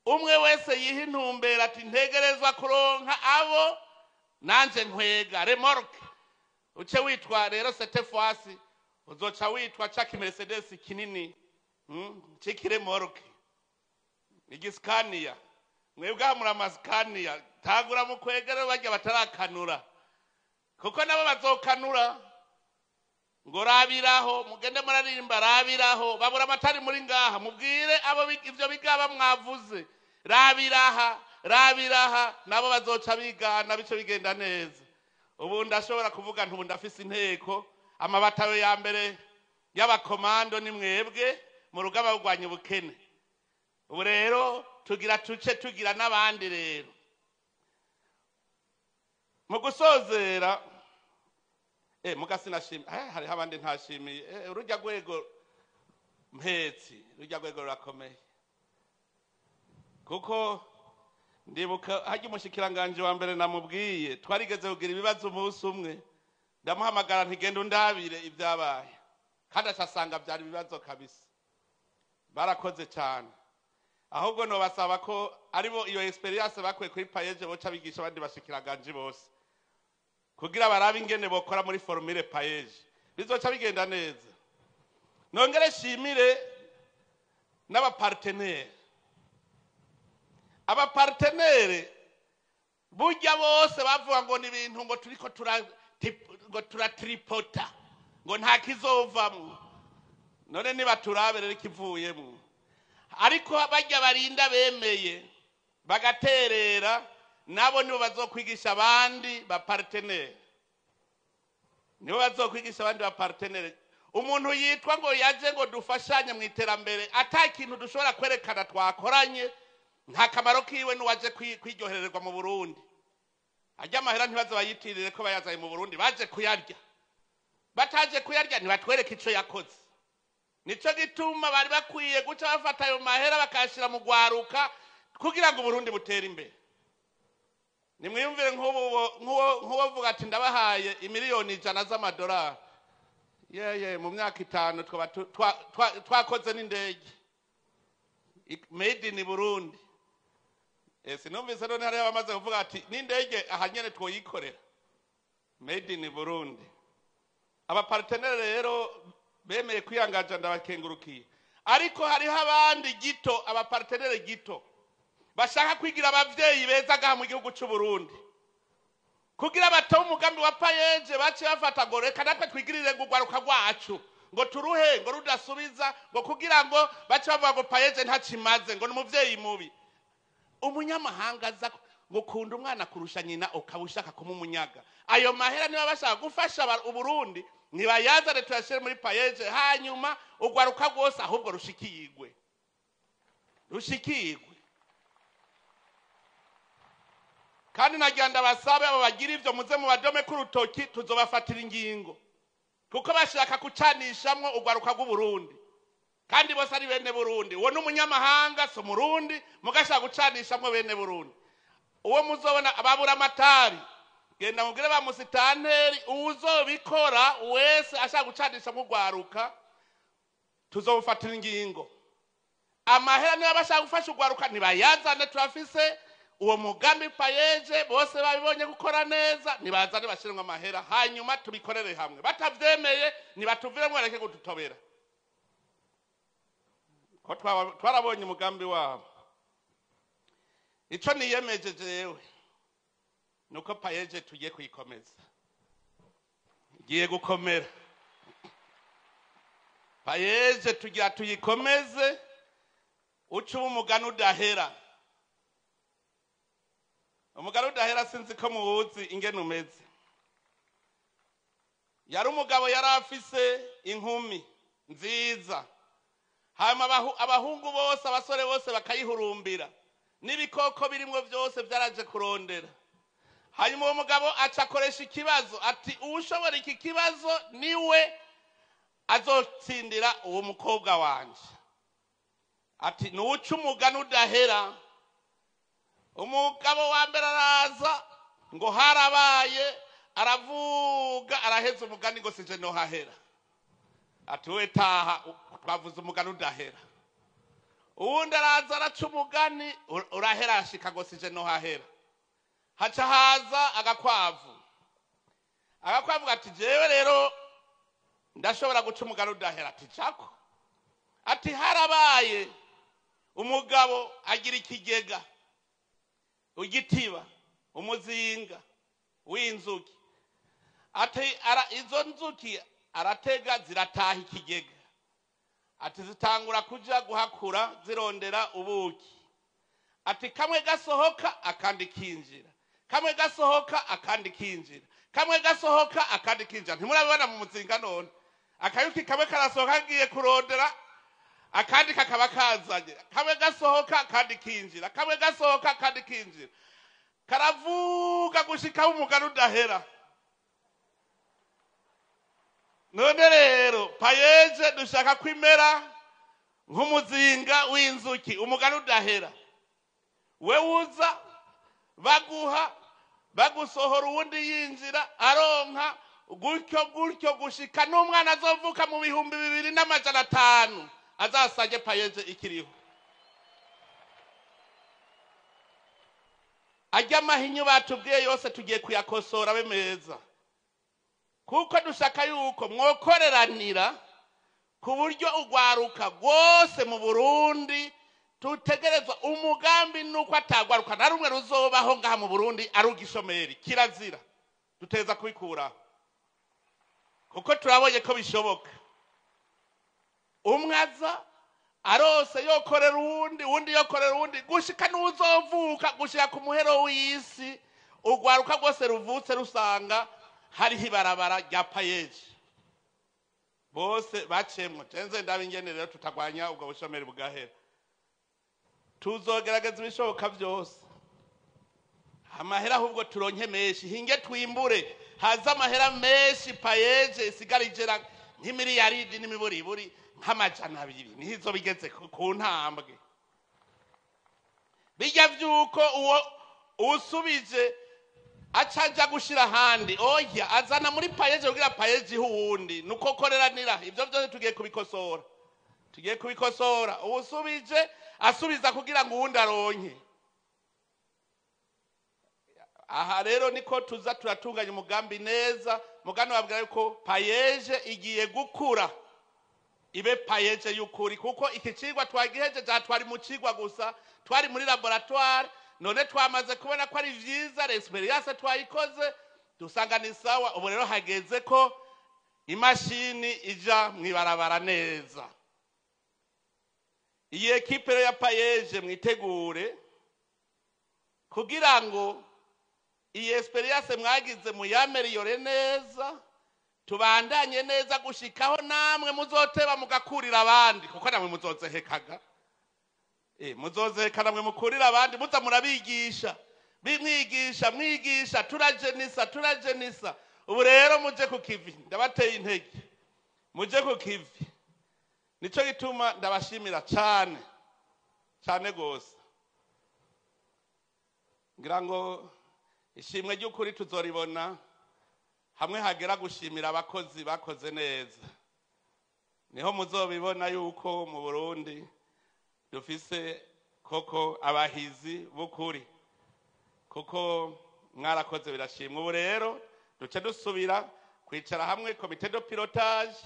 [SPEAKER 2] Umwe wese yiha intumbero ati ntegerezwa kuronka abo nanje nkwega remorke. Uce witwa rero cette fois Uzoca witwa ca Mercedes kinini, C'ikiremorke, igisikaniya. Mwebwe muri amasikaniya, tangura mu kwegera barya batarakanura, kuko nabo bazokanura ngo rabiraho. Mugende muraririmba rabiraho. Babura amatari muri ngaha, mubwire abo ivyo bigaba mwavuze, rabiraha, rabiraha. Nabo bazoca bigana, bico bigenda neza. Ubu ndashobora kuvuga nti ubu ndafise inteko. Amabatayo ya mbere y'abakomando ni mwebwe mu rugamba rurwanya ubukene. Ubu rero tugira tuce tugira n'abandi. Rero mu gusozera, muga sinashimiye, hariho abandi ntashimiye. Urujya rwego mpetsi, rujya rwego rurakomeye, kuko ndibuka hajya umushikiranganje wa mbere namubwiye, twarigeze kugira ibibazo umunsi umwe, ndamuhamagara ntigenda undabire ibyabaye, kandi acasanga byari ibibazo kabisa. Barakoze cyane. Ahubwo nobasaba ko aribo iyo expérience bakuye kuri PAEEJ boca bigisha abandi bashikiranganje bose, kugira barabe ingene bokora muri formule PAEEJ, bizoca bigenda neza. Nongere shimire n'abapartenaires. Abapartenaires burya bose bavuga ngo ni ibintu ngo turiko tura ngo turatripota, ngo nta kizovamwo. None nibaturabe rero ikivuyemwo. Ariko bajya barinda bemeye bagaterera, nabo nibo bazokwigisha abandi bapartenaires, nibo bazokwigisha abandi bapartenaires. Umuntu yitwa ngo yaje ngo dufashanye mu iterambere, ata kintu dushobora kwerekana twakoranye, nta kamaro kiwe. N'uwaje kwiryohererwa mu Burundi, ajya amahera ntibaze bayitirire ko bayazaye mu Burundi baje kuyarya. Bataje kuyarya, ntibatwereke ico yakoze. Nico gituma bari bakwiye guca bafata ayo mahera bakayashira mu gwaruka, kugira ngo Uburundi butere imbere. Nimwiyumvire nk'uwo ati ndabahaye 100 miliyoni z'amadolari, yeye mu myaka 5 twaba twakoze n'indege made in Burundi. Sinumvise none hariho abamaze kuvuga ati n'indege aha nyene twoyikorera made in Burundi. Abapartenaires rero bemeye kwiyangaja, ndabakengurukiye. Ariko hariho abandi gito, abapartenaires gito bashaka kwigira abavyeyi beza ngaha mu gihugu c'u Burundi, kugira batabe umugambi wa PAEEJ, bace bafata ngo reka natwe twigirire ngo urwaruka rwacu ngo turuhe ngo rudasubiza, ngo kugira ngo bace bavuga ngo PAEEJ ntakimaze, ngo ni umuvyeyi mubi. Umunyamahanga aza ngo ukunda umwana kurusha nyina, ukaba ushaka kumumunyaga. Ayo mahera niba bashaka gufasha Uburundi, ntibayazane tuyashyire muri PAEEJ, hanyuma urwaruka rwose ahubwo rushikirwe, rushikirwe. Kandi nagira ndabasabe, abo bagira ivyo muze mu badome k'urutoki, tuzobafatira ingingo, kuko bashaka kucanishamwo urwaruka rw'Uburundi, kandi bose ari bene Burundi. Uwo n'umunyamahanga, si Umurundi, mugashaka gucanishamwo bene Burundi. Uwo muzobona, ababura amatari, genda mubwire ba musitanteri, uwuzobikora wese ashaka gucanishamwo urwaruka, tuzomufatira ingingo. Amahera niba bashaka gufasha urwaruka, ntibayazane, turafise uwo mugambi PAEEJ, bose babibonye gukora neza, nibazane bashiremwo amahera, hanyuma tubikorere hamwe. Batavyemeye, nibatuviremwo, bareke kudutobera, ko twarabonye umugambi wabo. Ico niyemeje jewe nuko PAEEJ tugiye kuyikomeza, igiye gukomera. PAEEJ tugira tuyikomeze, uca uba umugani udahera. Umugani udahera sinzi ko muwuzi ingene umeze. Yari umugabo yari afise inkumi nziza, hanyuma abahungu bose, abasore bose bakayihurumbira, n'ibikoko birimwo byose byaraje kurondera. Hanyuma uwo mugabo aca akoresha ikibazo, ati uwushobora iki kibazo niwe azotsindira uwo mukobwa wanje. Ati nuwuca umugani udahera. Umugabo wa mbere araza ngo harabaye, aravuga, araheza umugani ngo sije nohahera. Ati we taha, twavuze umugani udahera. Uwundi araza, araca umugani urahera, arashika ngo sije nohahera. Haca haza agakwavu. Agakwavu ati jewe rero Ndashobora guca umugani udahera. Ati cako, ati harabaye umugabo agira ikigega, igitiba, umuzinga w'inzuki. Ati izo nzuki aratega zirataha ikigega. Ati zitangura kuja guhakura zirondera ubuki. Ati kamwe gasohoka akandi kinjira, kamwe gasohoka akandi kinjira, kamwe gasohoka akandi kinjira. Ntimurabibona mu muzinga none? Akayuki kamwe karasohoka kagiye kurondera, akandi kakaba kazanye. Kamwe gasohoka akandi kinjira, kamwe gasohoka akandi kinjira, karavuga gushika umugani udahera. None rero PAEEJ dushaka kwimera nk'umuzinga w'inzuki, umugani udahera. We uza baguha, bagusohora, uwundi yinjira aronka, gutyo gutyo gushika n'umwana azovuka mu 2500 azasange PAEEJ ikiriho. Ajya amahinyu batubwiye yose tugiye kuyakosora abe meza, kuko dushaka yuko mwokoreranira ku buryo ugwaruka rwose mu Burundi. Tutegerezwa umugambi nuko atagwaruka na rumwe ruzobaho ngaha mu Burundi ari ugishomeri. Kirazira, duteza kubikuraho, kuko turabonye ko bishoboka. Umwe aza arose yokorera uwundi, uwundi yokorera uwundi, gushika n'uzovuka, gushika ku muhero w'isi, ugwaruka rwose ruvutse rusanga hariho ibarabara rya PAEEJ bose bacemwo. Tenze ndaba ingene rero tutagwanya ubwo bushomeri bugahera. Tuzogerageza ibishoboka byose, amahera ahubwo turonke menshi, hinge twimbure haza amahera menshi. PAEEJ isigara igera nk'imiliyaridi n'imiburiburi nk'200, niho izo bigeze ku ntambwe. Bijya by'uko uwo usubije acaja gushira ahandi, oya, azana muri PAEEJ kugira PAEEJ ihe uwundi. Nuko koreranira, ibyo byose tugiye kubikosora, tugiye kubikosora. Uwusubije asubiza kugira ngo uwundi aronke. Aha rero niko tuza turatunganya umugambi neza. Mugani wabwira yuko PAEEJ igiye gukura ibe PAEEJ y'ukuri, kuko iki cigwa twagihejeje, twari mu cigwa gusa, twari muri laboratoire. None twamaze kubona ko ari vyiza, l'expérience twayikoze dusanga ni sawa. Ubu rero hageze ko imashini ija mwibarabara neza. Iyi équipe rero ya PAEEJ mwitegure kugira ngo iyi expérience mwagize muyaméliore neza, tubandanye neza gushikaho namwe muzoteba mugakurira abandi, kuko namwe muzozehekaga, muzozeheka namwe mukurira abandi, muza murabigisha, bimwigisha, mwigisha, turajenisa, turajenisa. Ubu rero muje ku kivi, ndabateye intege, muje ku kivi. Nico gituma ndabashimira cane cane gose. Ngira ngo ishimwe ry'ukuri tuzoribona hamwe hagera gushimira abakozi bakoze neza, niho muzobibona yuko mu Burundi dufise koko abahizi b'ukuri, kuko mwarakoze birashimwa. Ubu rero duce dusubira kwicara hamwe, comité de pilotage,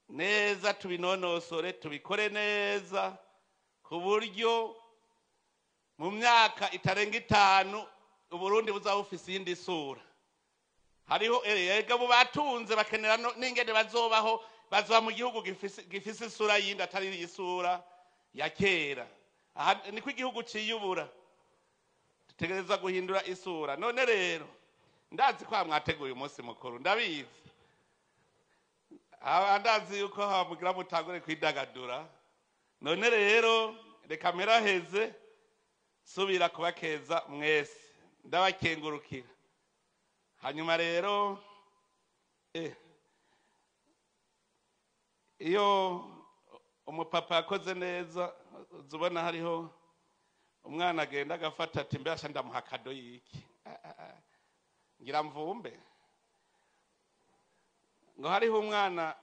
[SPEAKER 2] neza tubinonosore, tubikore neza ku buryo mu myaka itarenga 5 Uburundi buzaba bufise iyindi sura. Hariho ega bo batunze bakenera n'ingene bazobaho, bazoba mu gihugu gifise isura yindi atari isura ya kera. Aha niko igihugu ciyubura, dutegereza guhindura isura. None rero ndazi ko mwateguye umunsi mukuru, ndabizi. Ndazi yuko hamugira mutangure kwidagadura. None rero reka mperaheze subira kubakeza mwese, ndabakengurukira. Hanyuma rero iyo umupapa yakoze neza, uzubona hariho umwana agenda agafata ati mbasha ndamuha cadeau yiki, ngira mvumbe. Ngo hariho umwana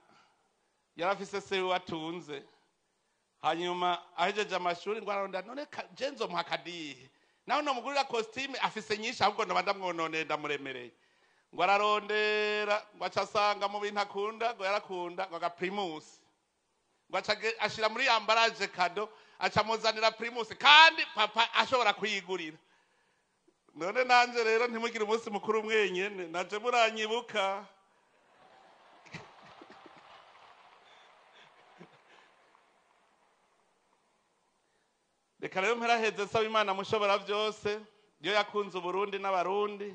[SPEAKER 2] yarafise se watunze, hanyuma ahejeje amashuri ngo aronda, none je nzomuha cadeau yihe, naho nomugurira costume afise nyinshi, ahubwo noba ndamwononeye, ndamuremereye. Ngo ararondera, ngo aca asanga mu bintu akunda, ngo yarakunda ngo aga Primus, ngo aca ashira muri emballage cadeau, aca amuzanira Primus kandi papa ashobora kuyigurira. None nanje rero ntimugire umunsi mukuru mwenyene, naje muranyibuka. Reka rero mperaheze nsaba Imana mushobora byose, yo yakunze Uburundi n'Abarundi,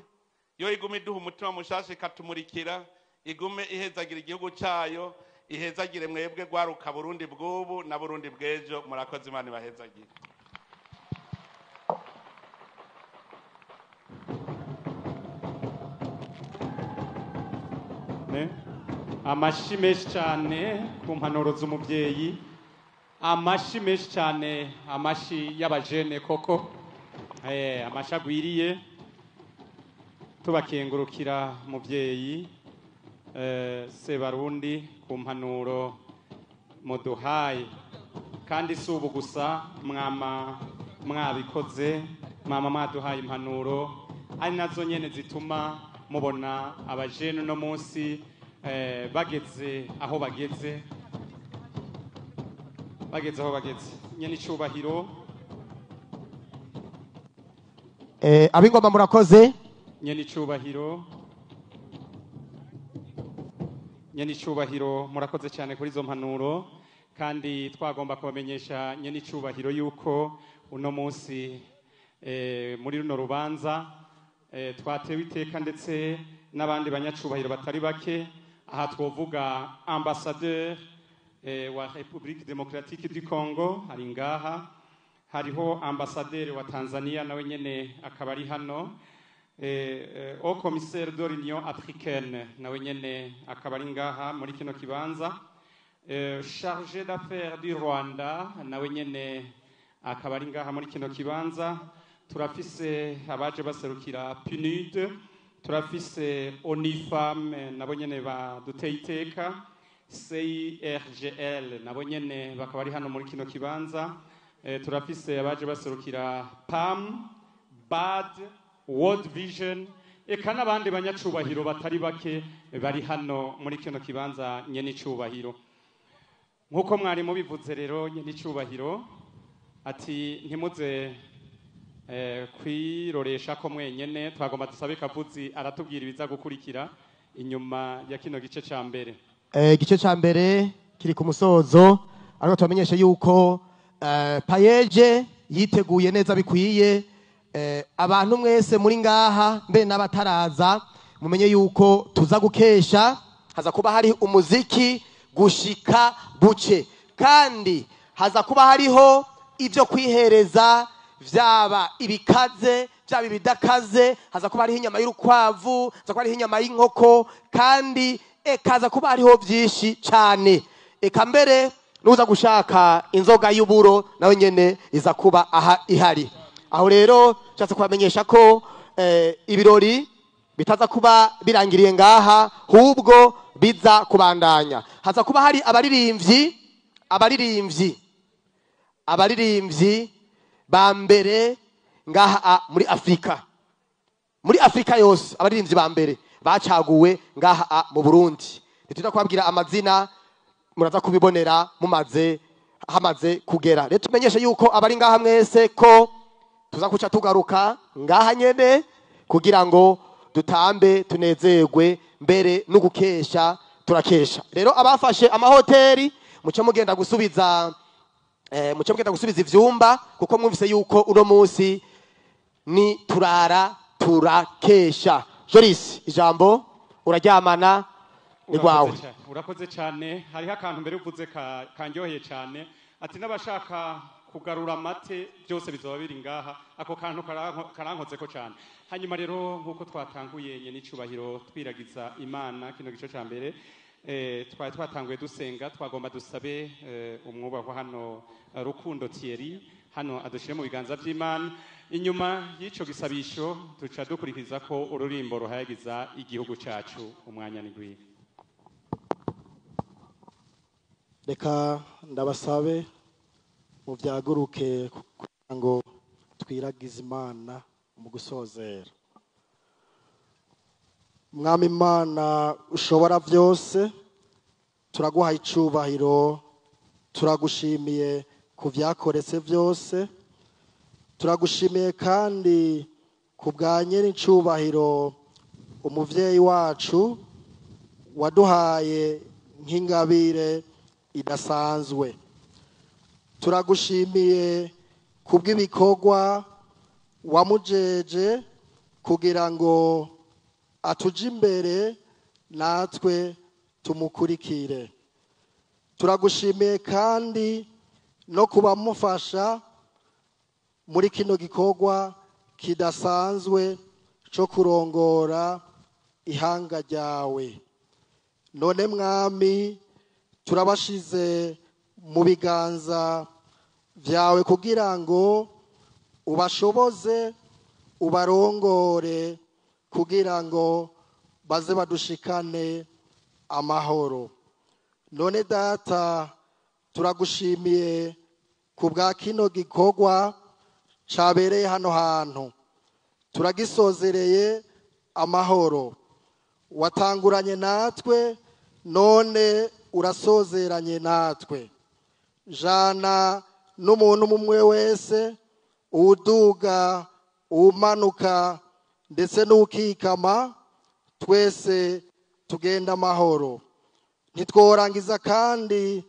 [SPEAKER 2] yo igume iduha umutima mushasha ikatumurikira, igume ihezagira igihugu cayo, ihezagire mwebwe rwaruka Burundi bw'ubu na Burundi bw'ejo. Murakoze, Imana ibahezagire.
[SPEAKER 1] Amashi menshi cyane ku mpanuro z'umubyeyi, amashi menshi cyane, amashi y'abajene koko, amashi agwiriye. Tubakengurukira mubyeyi Sebarundi ku mpanuro muduhaye, kandi si ubu gusa, mwama mwabikoze, mwama mwaduhaye impanuro ari nazo nyene zituma mubona abajene uno munsi bageze aho bageze, bageze aho bageze. Nyene icubahiro.
[SPEAKER 5] Ab'ingoma murakoze.
[SPEAKER 1] Nyene icubahiro, nyene icubahiro, murakoze cyane kuri izo mpanuro, kandi twagomba kubamenyesha nyene icubahiro yuko uno munsi muri runo rubanza twatewe iteka ndetse n'abandi banyacubahiro batari bake. Aha twovuga ambassadeur wa République Démocratique du Congo ari ngaha, hariho ambassadeur wa Tanzania nawe nyene akaba ari hano, au commissaire de l'Union africaine nawe nyene akaba ari ngaha muri kino kibanza, chargé d'affaires du Rwanda nawe nyene akaba ari ngaha muri kino kibanza. Turafise abaje baserukira PNUD, turafise ONIFAM nabo nyene baduteye iteka, CIRGL nabo nyene bakaba ari hano muri kino kibanza, turafise abaje baserukira PAM, BAD, World Vision, eka n'abandi banyacubahiro batari bake bari hano muri kino kibanza nyene icubahiro. Nkuko mwari mubivuze rero nyene icubahiro, ati ntimuze kwiroresha ko mwenyene, twagomba dusabe Kavuzi aratubwira ibiza gukurikira inyuma ya kino gice ca mbere.
[SPEAKER 5] Igice ca mbere kiri ku musozo, ariko tubamenyeshe yuko Payeje yiteguye neza bikwiye. Abantu mwese muri ngaha mbe n'abataraza, mumenye yuko tuza gukesha, haza kuba hari umuziki gushika buce, kandi haza kuba hariho ibyo kwihereza, vyaba ibikaze vyaba ibidakaze, haza kuba hariho inyama y'urukwavu, haza kuba hariho inyama y'inkoko, kandi eka haza kuba hariho vyinshi cane. Eka mbere nuza gushaka inzoga y'uburo nawe nyene iza kuba aha ihari. Aho rero nshatse kubamenyesha ko ibirori bitaza kuba birangiriye ngaha, hubwo biza kubandanya. Haza kuba hari abaririmbyi, abaririmbyi, abaririmbyi ba mbere ngaha muri Afrika, muri Afrika yose, abaririmbyi ba mbere bacaguwe ngaha mu Burundi. Ntituza kubabwira amazina, muraza kubibonera mumaze hamaze kugera. Rero tumenyeshe yuko abari ngaha mwese ko tuza kuca tugaruka ngaha nyene kugira ngo dutambe tunezerwe, mbere no gukesha turakesha. Rero abafashe amahoteli muce mugenda gusubiza, muce mugenda gusubiza ivyumba, kuko mwumvise yuko uno munsi ni turara turakesha. Joris, ijambo uraryamana ni gwawe.
[SPEAKER 1] Urakoze cyane. Hariho akantu mbere uvuze kanjyoheye cyane, ati n'abashaka kugarura amate byose bizoba biri ngaha. Ako kantu karankozeko cyane. Hanyuma rero nkuko twatanguye nyene icubahiro twiragiza Imana kino gice ca mbere, twari twatanguye dusenga, twagomba dusabe umwubahwa hano Rukundo Thierry hano adushire mu biganza vy'Imana. Inyuma y'ico gisabisho duca dukurikiza ko ururimbo ruhayagiza igihugu cacu. Umwanya ni gwiwe.
[SPEAKER 6] Reka ndabasabe muvyaguruke kugira ngo twiragize Imana mu gusozera. Mwami Imana ushobora byose, turaguha icubahiro, turagushimiye ku byakoretse byose, turagushimiye kandi ku bwa nyir'icubahiro umuvyeyi wacu waduhaye nk'ingabire idasanzwe. Turagushimiye ku bw'ibikorwa wamujeje kugira ngo atuje imbere natwe tumukurikire. Turagushimiye kandi no kubamufasha muri kino gikorwa kidasanzwe cyo kurongora ihanga ryawe. None Mwami, turabashize mu biganza byawe kugira ngo ubashoboze, ubarongore kugira ngo baze badushikane amahoro. None Data, turagushimiye ku bwa kino gikorwa cabereye hano hantu, turagisozereye amahoro. Watanguranye natwe, none urasozeranye natwe. Jana n'umuntu umwe wese, uwuduga, uwumanuka ndetse n'ukikama, twese tugenda amahoro. Ntitworangiza kandi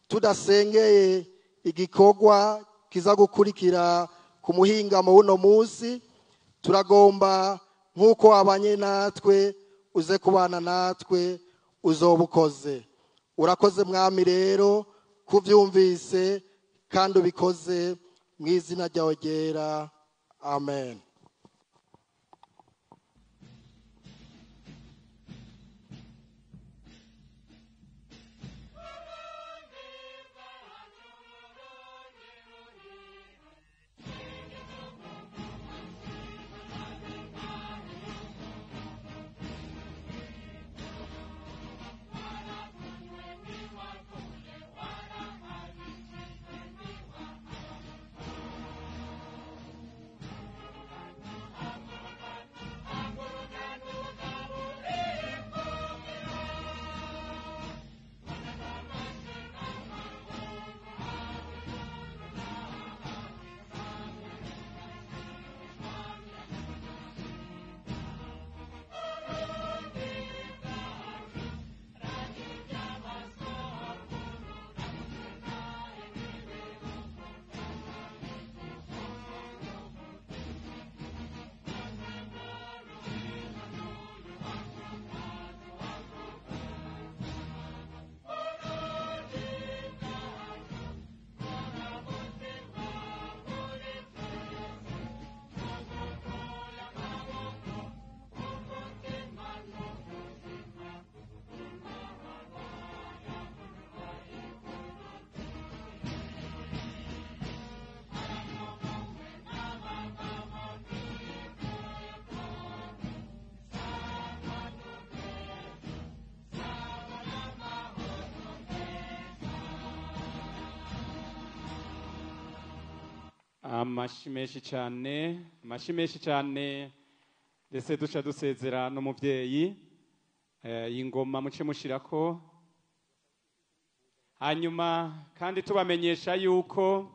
[SPEAKER 6] tudasengeye igikorwa kiza gukurikira ku muhingamo w'uno munsi. Turagomba nk'uko wabanye natwe uze kubana natwe, uzoba ukoze. Urakoze Mwami rero kuvyumvise kandi ubikoze mu izina ryawe ryera. Amen.
[SPEAKER 1] Amashi menshi cyane, amashi menshi cyane, ndetse duca dusezera n'umuvyeyi. Ingoma muce mushirako. Hanyuma kandi tubamenyesha yuko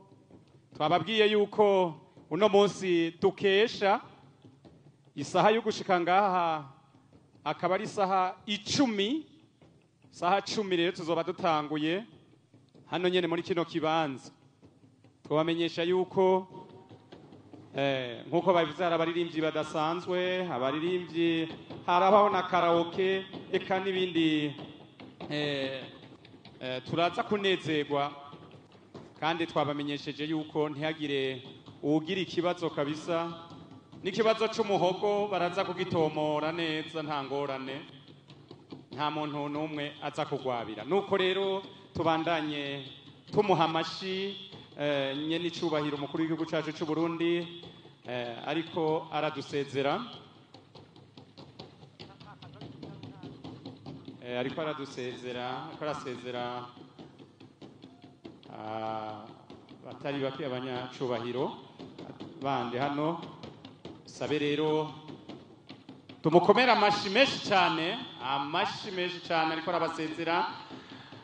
[SPEAKER 1] twababwiye yuko uno munsi dukesha isaha yo gushika ngaha akaba ari isaha 10. Isaha 10 rero tuzoba dutanguye hano nyene muri kino kibanza. Tubamenyesha yuko nkuko babivuze hari abaririmbyi badasanzwe, abaririmbyi harabaho na karaoke eka n'ibindi. Turaza kunezerwa kandi twabamenyesheje yuko ntihagire uwugira ikibazo kabisa, n'ikibazo c'umuhogo baraza kugitomora neza, nta ngorane, nta muntu n'umwe aza kugwabira. Nuko rero tubandanye tumuha amashi nyene icubahiro umukuru w'igihugu cacu c'u Burundi, ariko aradusezera, ariko aradusezera, ariko arasezera batari bake abanyacubahiro bandi hano. Sabe rero Tumukomere amashi menshi cyane, amashi menshi cyane ariko arabasezera,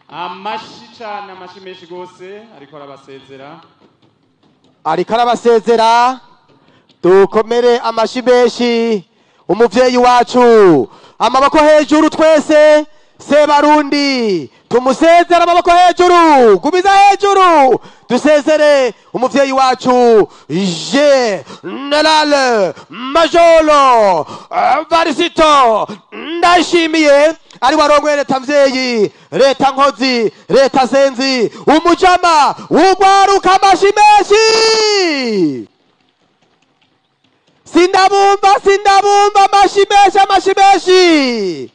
[SPEAKER 1] amashi cyane, amashi menshi rwose ariko arabasezera.
[SPEAKER 5] Ariko arabasezera. Dukomere amashi menshi umuvyeyi wacu. Amaboko hejuru twese, Sebarundi tumusezere, amaboko hejuru, gumiza hejuru, dusezere umuvyeyi wacu Général Major Varisito Ndayishimiye, ari warongoye leta mvyeyi, leta nkozi, leta senzi, umujama w'ugwaruka. Amashi menshi, sindabumva, sindabumva. Amashi menshi, amashi menshi.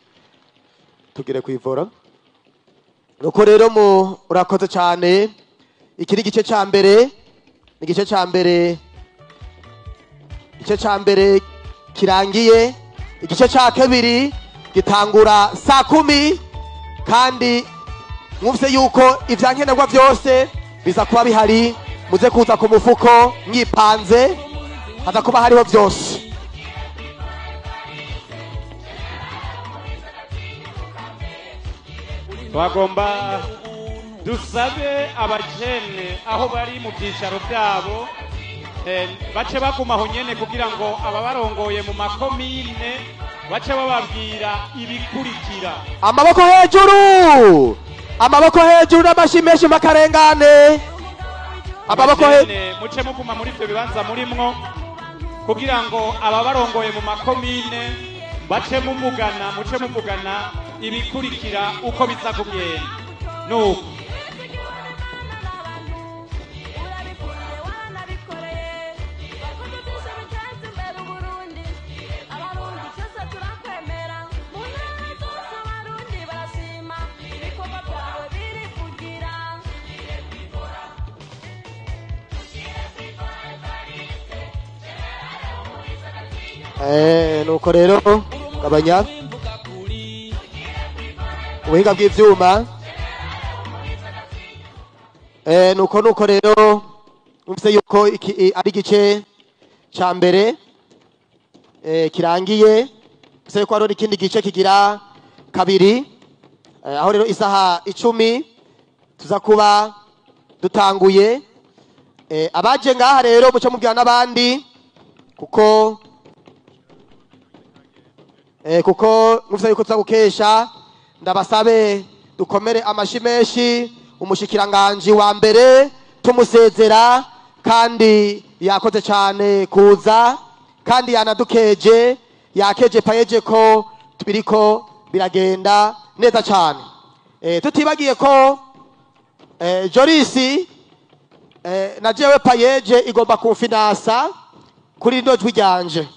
[SPEAKER 5] Tugire kwivora. Nuko rero mu urakoze cyane. Iki ni igice cya mbere, ni igice cya mbere, igice cya mbere kirangiye. Igice cya kabiri gitangura saa 10, kandi mwumvise yuko ibyankenerwa byose biza kuba bihari. Muze kuza ku mufuko mwipanze, haza kuba hariho byose.
[SPEAKER 1] Twagomba dusabe abajene aho bari mu byicaro byabo, bace baguma aho nyene kugira ngo ababarongoye mu makomine bace bababwira ibikurikira.
[SPEAKER 5] Amaboko hejuru, amaboko hejuru n'amashi menshi makarengane, amaboko hejuru.
[SPEAKER 1] Abajene muce muguma muri ivyo bibanza murimwo kugira ngo ababarongoye mu makomine bace muvugana, muce muvugana ibikurikira uko biza kugenda. Nuko
[SPEAKER 5] Nuko rero gabanya ubuhinga bw'ivyuma. Nuko rero mwumvise yuko iki ari igice ca mbere kirangiye. Mwumvise yuko hariho n'ikindi gice kigira kabiri, aho rero isaha 10 tuza kuba dutanguye. Abaje ngaha rero muce mubwira n'abandi, kuko mwumvise yuko tuza gukesha. Ndabasabe dukomere amashi menshi umushikiranganji wa mbere tumusezera, kandi yakoze cyane kuza, kandi yanadukeje, yakeje PAEEJ ko biriko biragenda neza cyane. Tutibagiye ko Jorisi na jewe PAEEJ igomba kumfinansa kuri rino jwi ryanje,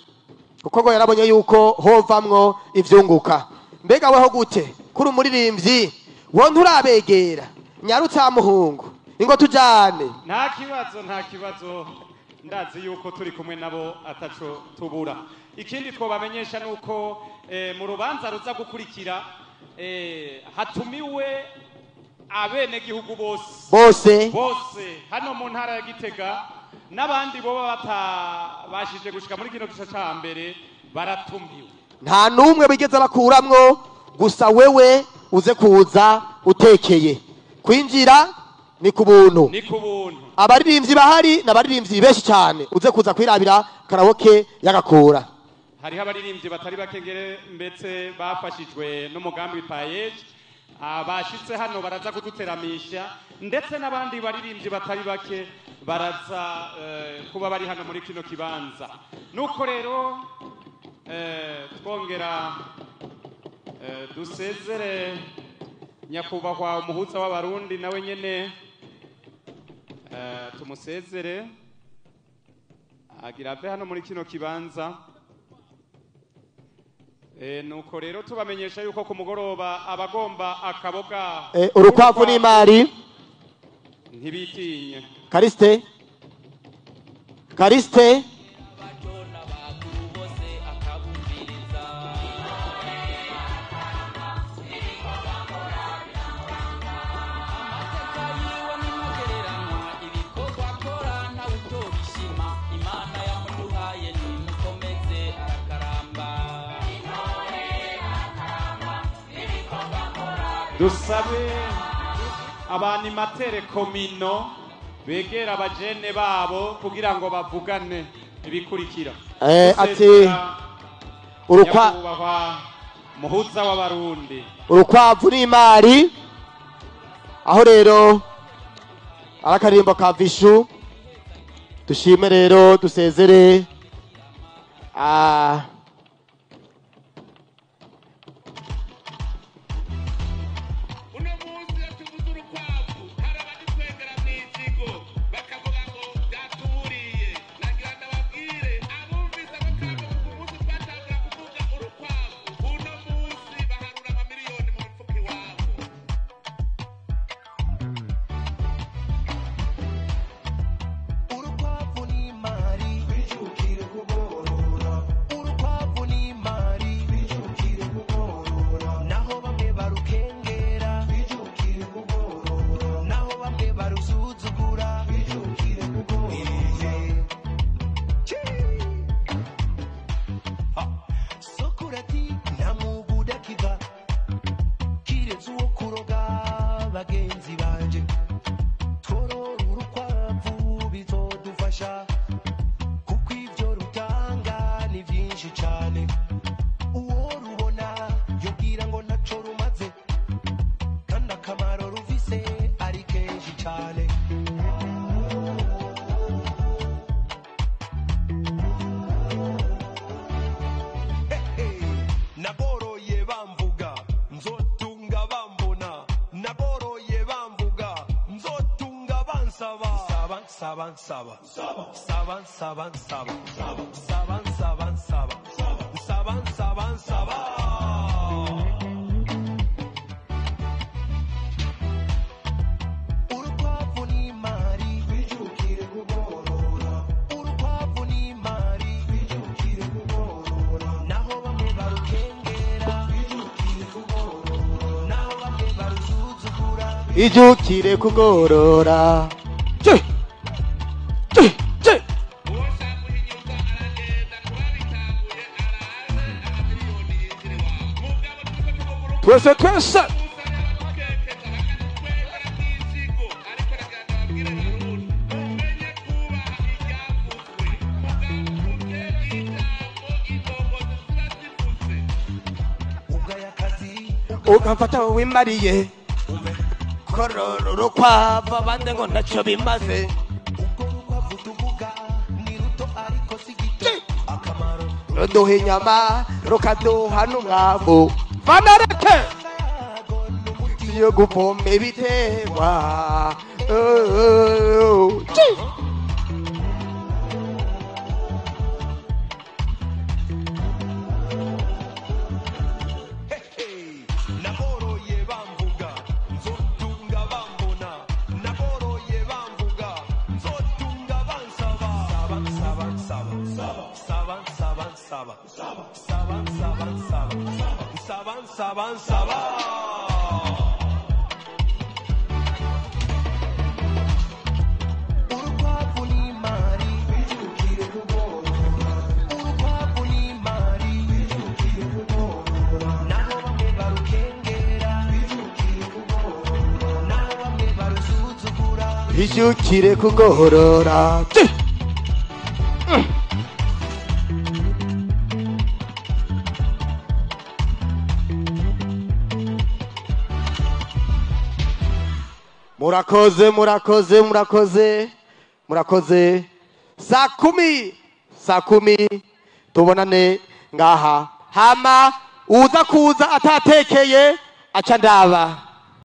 [SPEAKER 5] kuko ngo yarabonye yuko hovamwo ivyunguka. Mbega weho gute kuri umuririmbyi, wo nturabegera? Nyarutsa muhungu, ingo tujane.
[SPEAKER 1] Nta kibazo, nta kibazo, ndazi yuko turi kumwe nabo ataco tubura. Ikindi twobamenyesha nuko mu rubanza ruza gukurikira hatumiwe abenegihugu bose.
[SPEAKER 5] Bose.
[SPEAKER 1] Bose hano mu ntara ya Gitega, n'abandi boba batabashije gushika muri kino gice ca mbere baratumiwe.
[SPEAKER 5] Nta n'umwe bigeze bakuramwo, gusa wewe uze kuza utekeye. Kwinjira ni ku buntu.
[SPEAKER 1] Ni ku buntu.
[SPEAKER 5] Abaririmbyi bahari n'abaririmbyi benshi cyane, uze kuza kwirabira karaoke y'agakura.
[SPEAKER 1] Hariho abaririmbyi batari bake ngere ndetse bafashijwe n'umugambi PAEEJ, abashitse hano baraza kuduteramisha, ndetse n'abandi baririmbyi batari bake baraza kuba bari hano muri kino kibanza. Nuko rero twongera dusezere nyakubahwa umuhuza w'Abarundi, nawe nyene tumusezere agira ave hano muri kino kibanza. Nuko rero tubamenyesha yuko ku mugoroba abagomba akaboga
[SPEAKER 5] Urukwavu n'imari
[SPEAKER 1] ntibitinye.
[SPEAKER 5] Kariste, Kariste.
[SPEAKER 1] Dusabe abanimatere komino begera abajene babo kugira ngo bavugane ibikurikira.
[SPEAKER 5] Ati urukwa
[SPEAKER 1] muhuza w'abarundi,
[SPEAKER 5] urukwavu n'imari. Aho rero arakarimbo ka Vishu. Dushime rero, dusezere.
[SPEAKER 2] Uno munsi iyo tuvuze urukwavu hari abadutwengera mw'ikigo bakavuga ngo byatuburiye. Nagira ndababwire abumvise ako kamo ku munsi twatangura kuvuga urukwavu, uno munsi baharura amamiliyoni mu mifuka iwabo.
[SPEAKER 7] Urukwavu n'imari, twijukire kugorora. Urukwavu n'imari, twijukire kugorora. Naho bamwe barukengera, twijukire kugorora. Naho bamwe barusuzugura, twijukire kugorora. Sokurati nta mwuga udakiza kiretse uwo kuroga. Bagenzi banje, tworora urukwavu bizodufasha, kuko ibyo rutanga ni byinshi cyane. Uwo rubona yobwira ngo ntaco rumaze, kandi akamaro rufise ari kenshi cyane. Naboroye bamvuga nzotunga bambona, naboroye bamvuga nzotunga bansaba. Saba saba saba saba saba saba saba saba saba saba saba saba. Urukwavu n'imari, twijukire kugorora. Urukwavu n'imari, twijukire kugorora. Naho bamwe barukengera, twijukire kugorora. Naho bamwe barusuzugura,
[SPEAKER 5] Ijukire kugorora. Che! Che! Che!
[SPEAKER 2] Uwoshaka guhinyuza aragenda kubabitanguye, araze amamiliyoni yinjira iwabo. Mugabo turiko tuvuga urukwavu,
[SPEAKER 5] Twese twese.
[SPEAKER 2] usanga abadukekeza bakatwegera mw'ikigo. Ariko nagira ndababwire Barundi, mumenye kubaha iryavuzwe, mugaruke ijambo indongozi ziba zivuze.
[SPEAKER 7] Ugaya akazi
[SPEAKER 5] Ugafata wimariye korora urukwavu, abandi ngo ntacyo bimaze.
[SPEAKER 7] Ubwo rukwavu tuvuga ni ruto ariko si gito, akamaro
[SPEAKER 5] Ruduha inyama, rukaduha n'umwavu. Vanareke
[SPEAKER 7] yago n'umuti
[SPEAKER 5] yo gupompa ibiterwa. Oh, chi!
[SPEAKER 7] Naboroye bamvuga nzotunga bambona, naboroye bamvuga nzotunga bansaba. Saba saba saba saba saba saba saba saba saba saba saba saba. Urukwavu n'imari, twijukire kugorora. Urukwavu n'imari, twijukire kugorora. Naho bamwe barukengera, twijukire kugorora. Naho bamwe barusuzugura,
[SPEAKER 5] Ijukire kugorora. Chi! Murakoze, murakoze, murakoze, murakoze. Saa 10, saa 10 tubonane ngaha. Hama uza kuza atatekeye aca ndaba.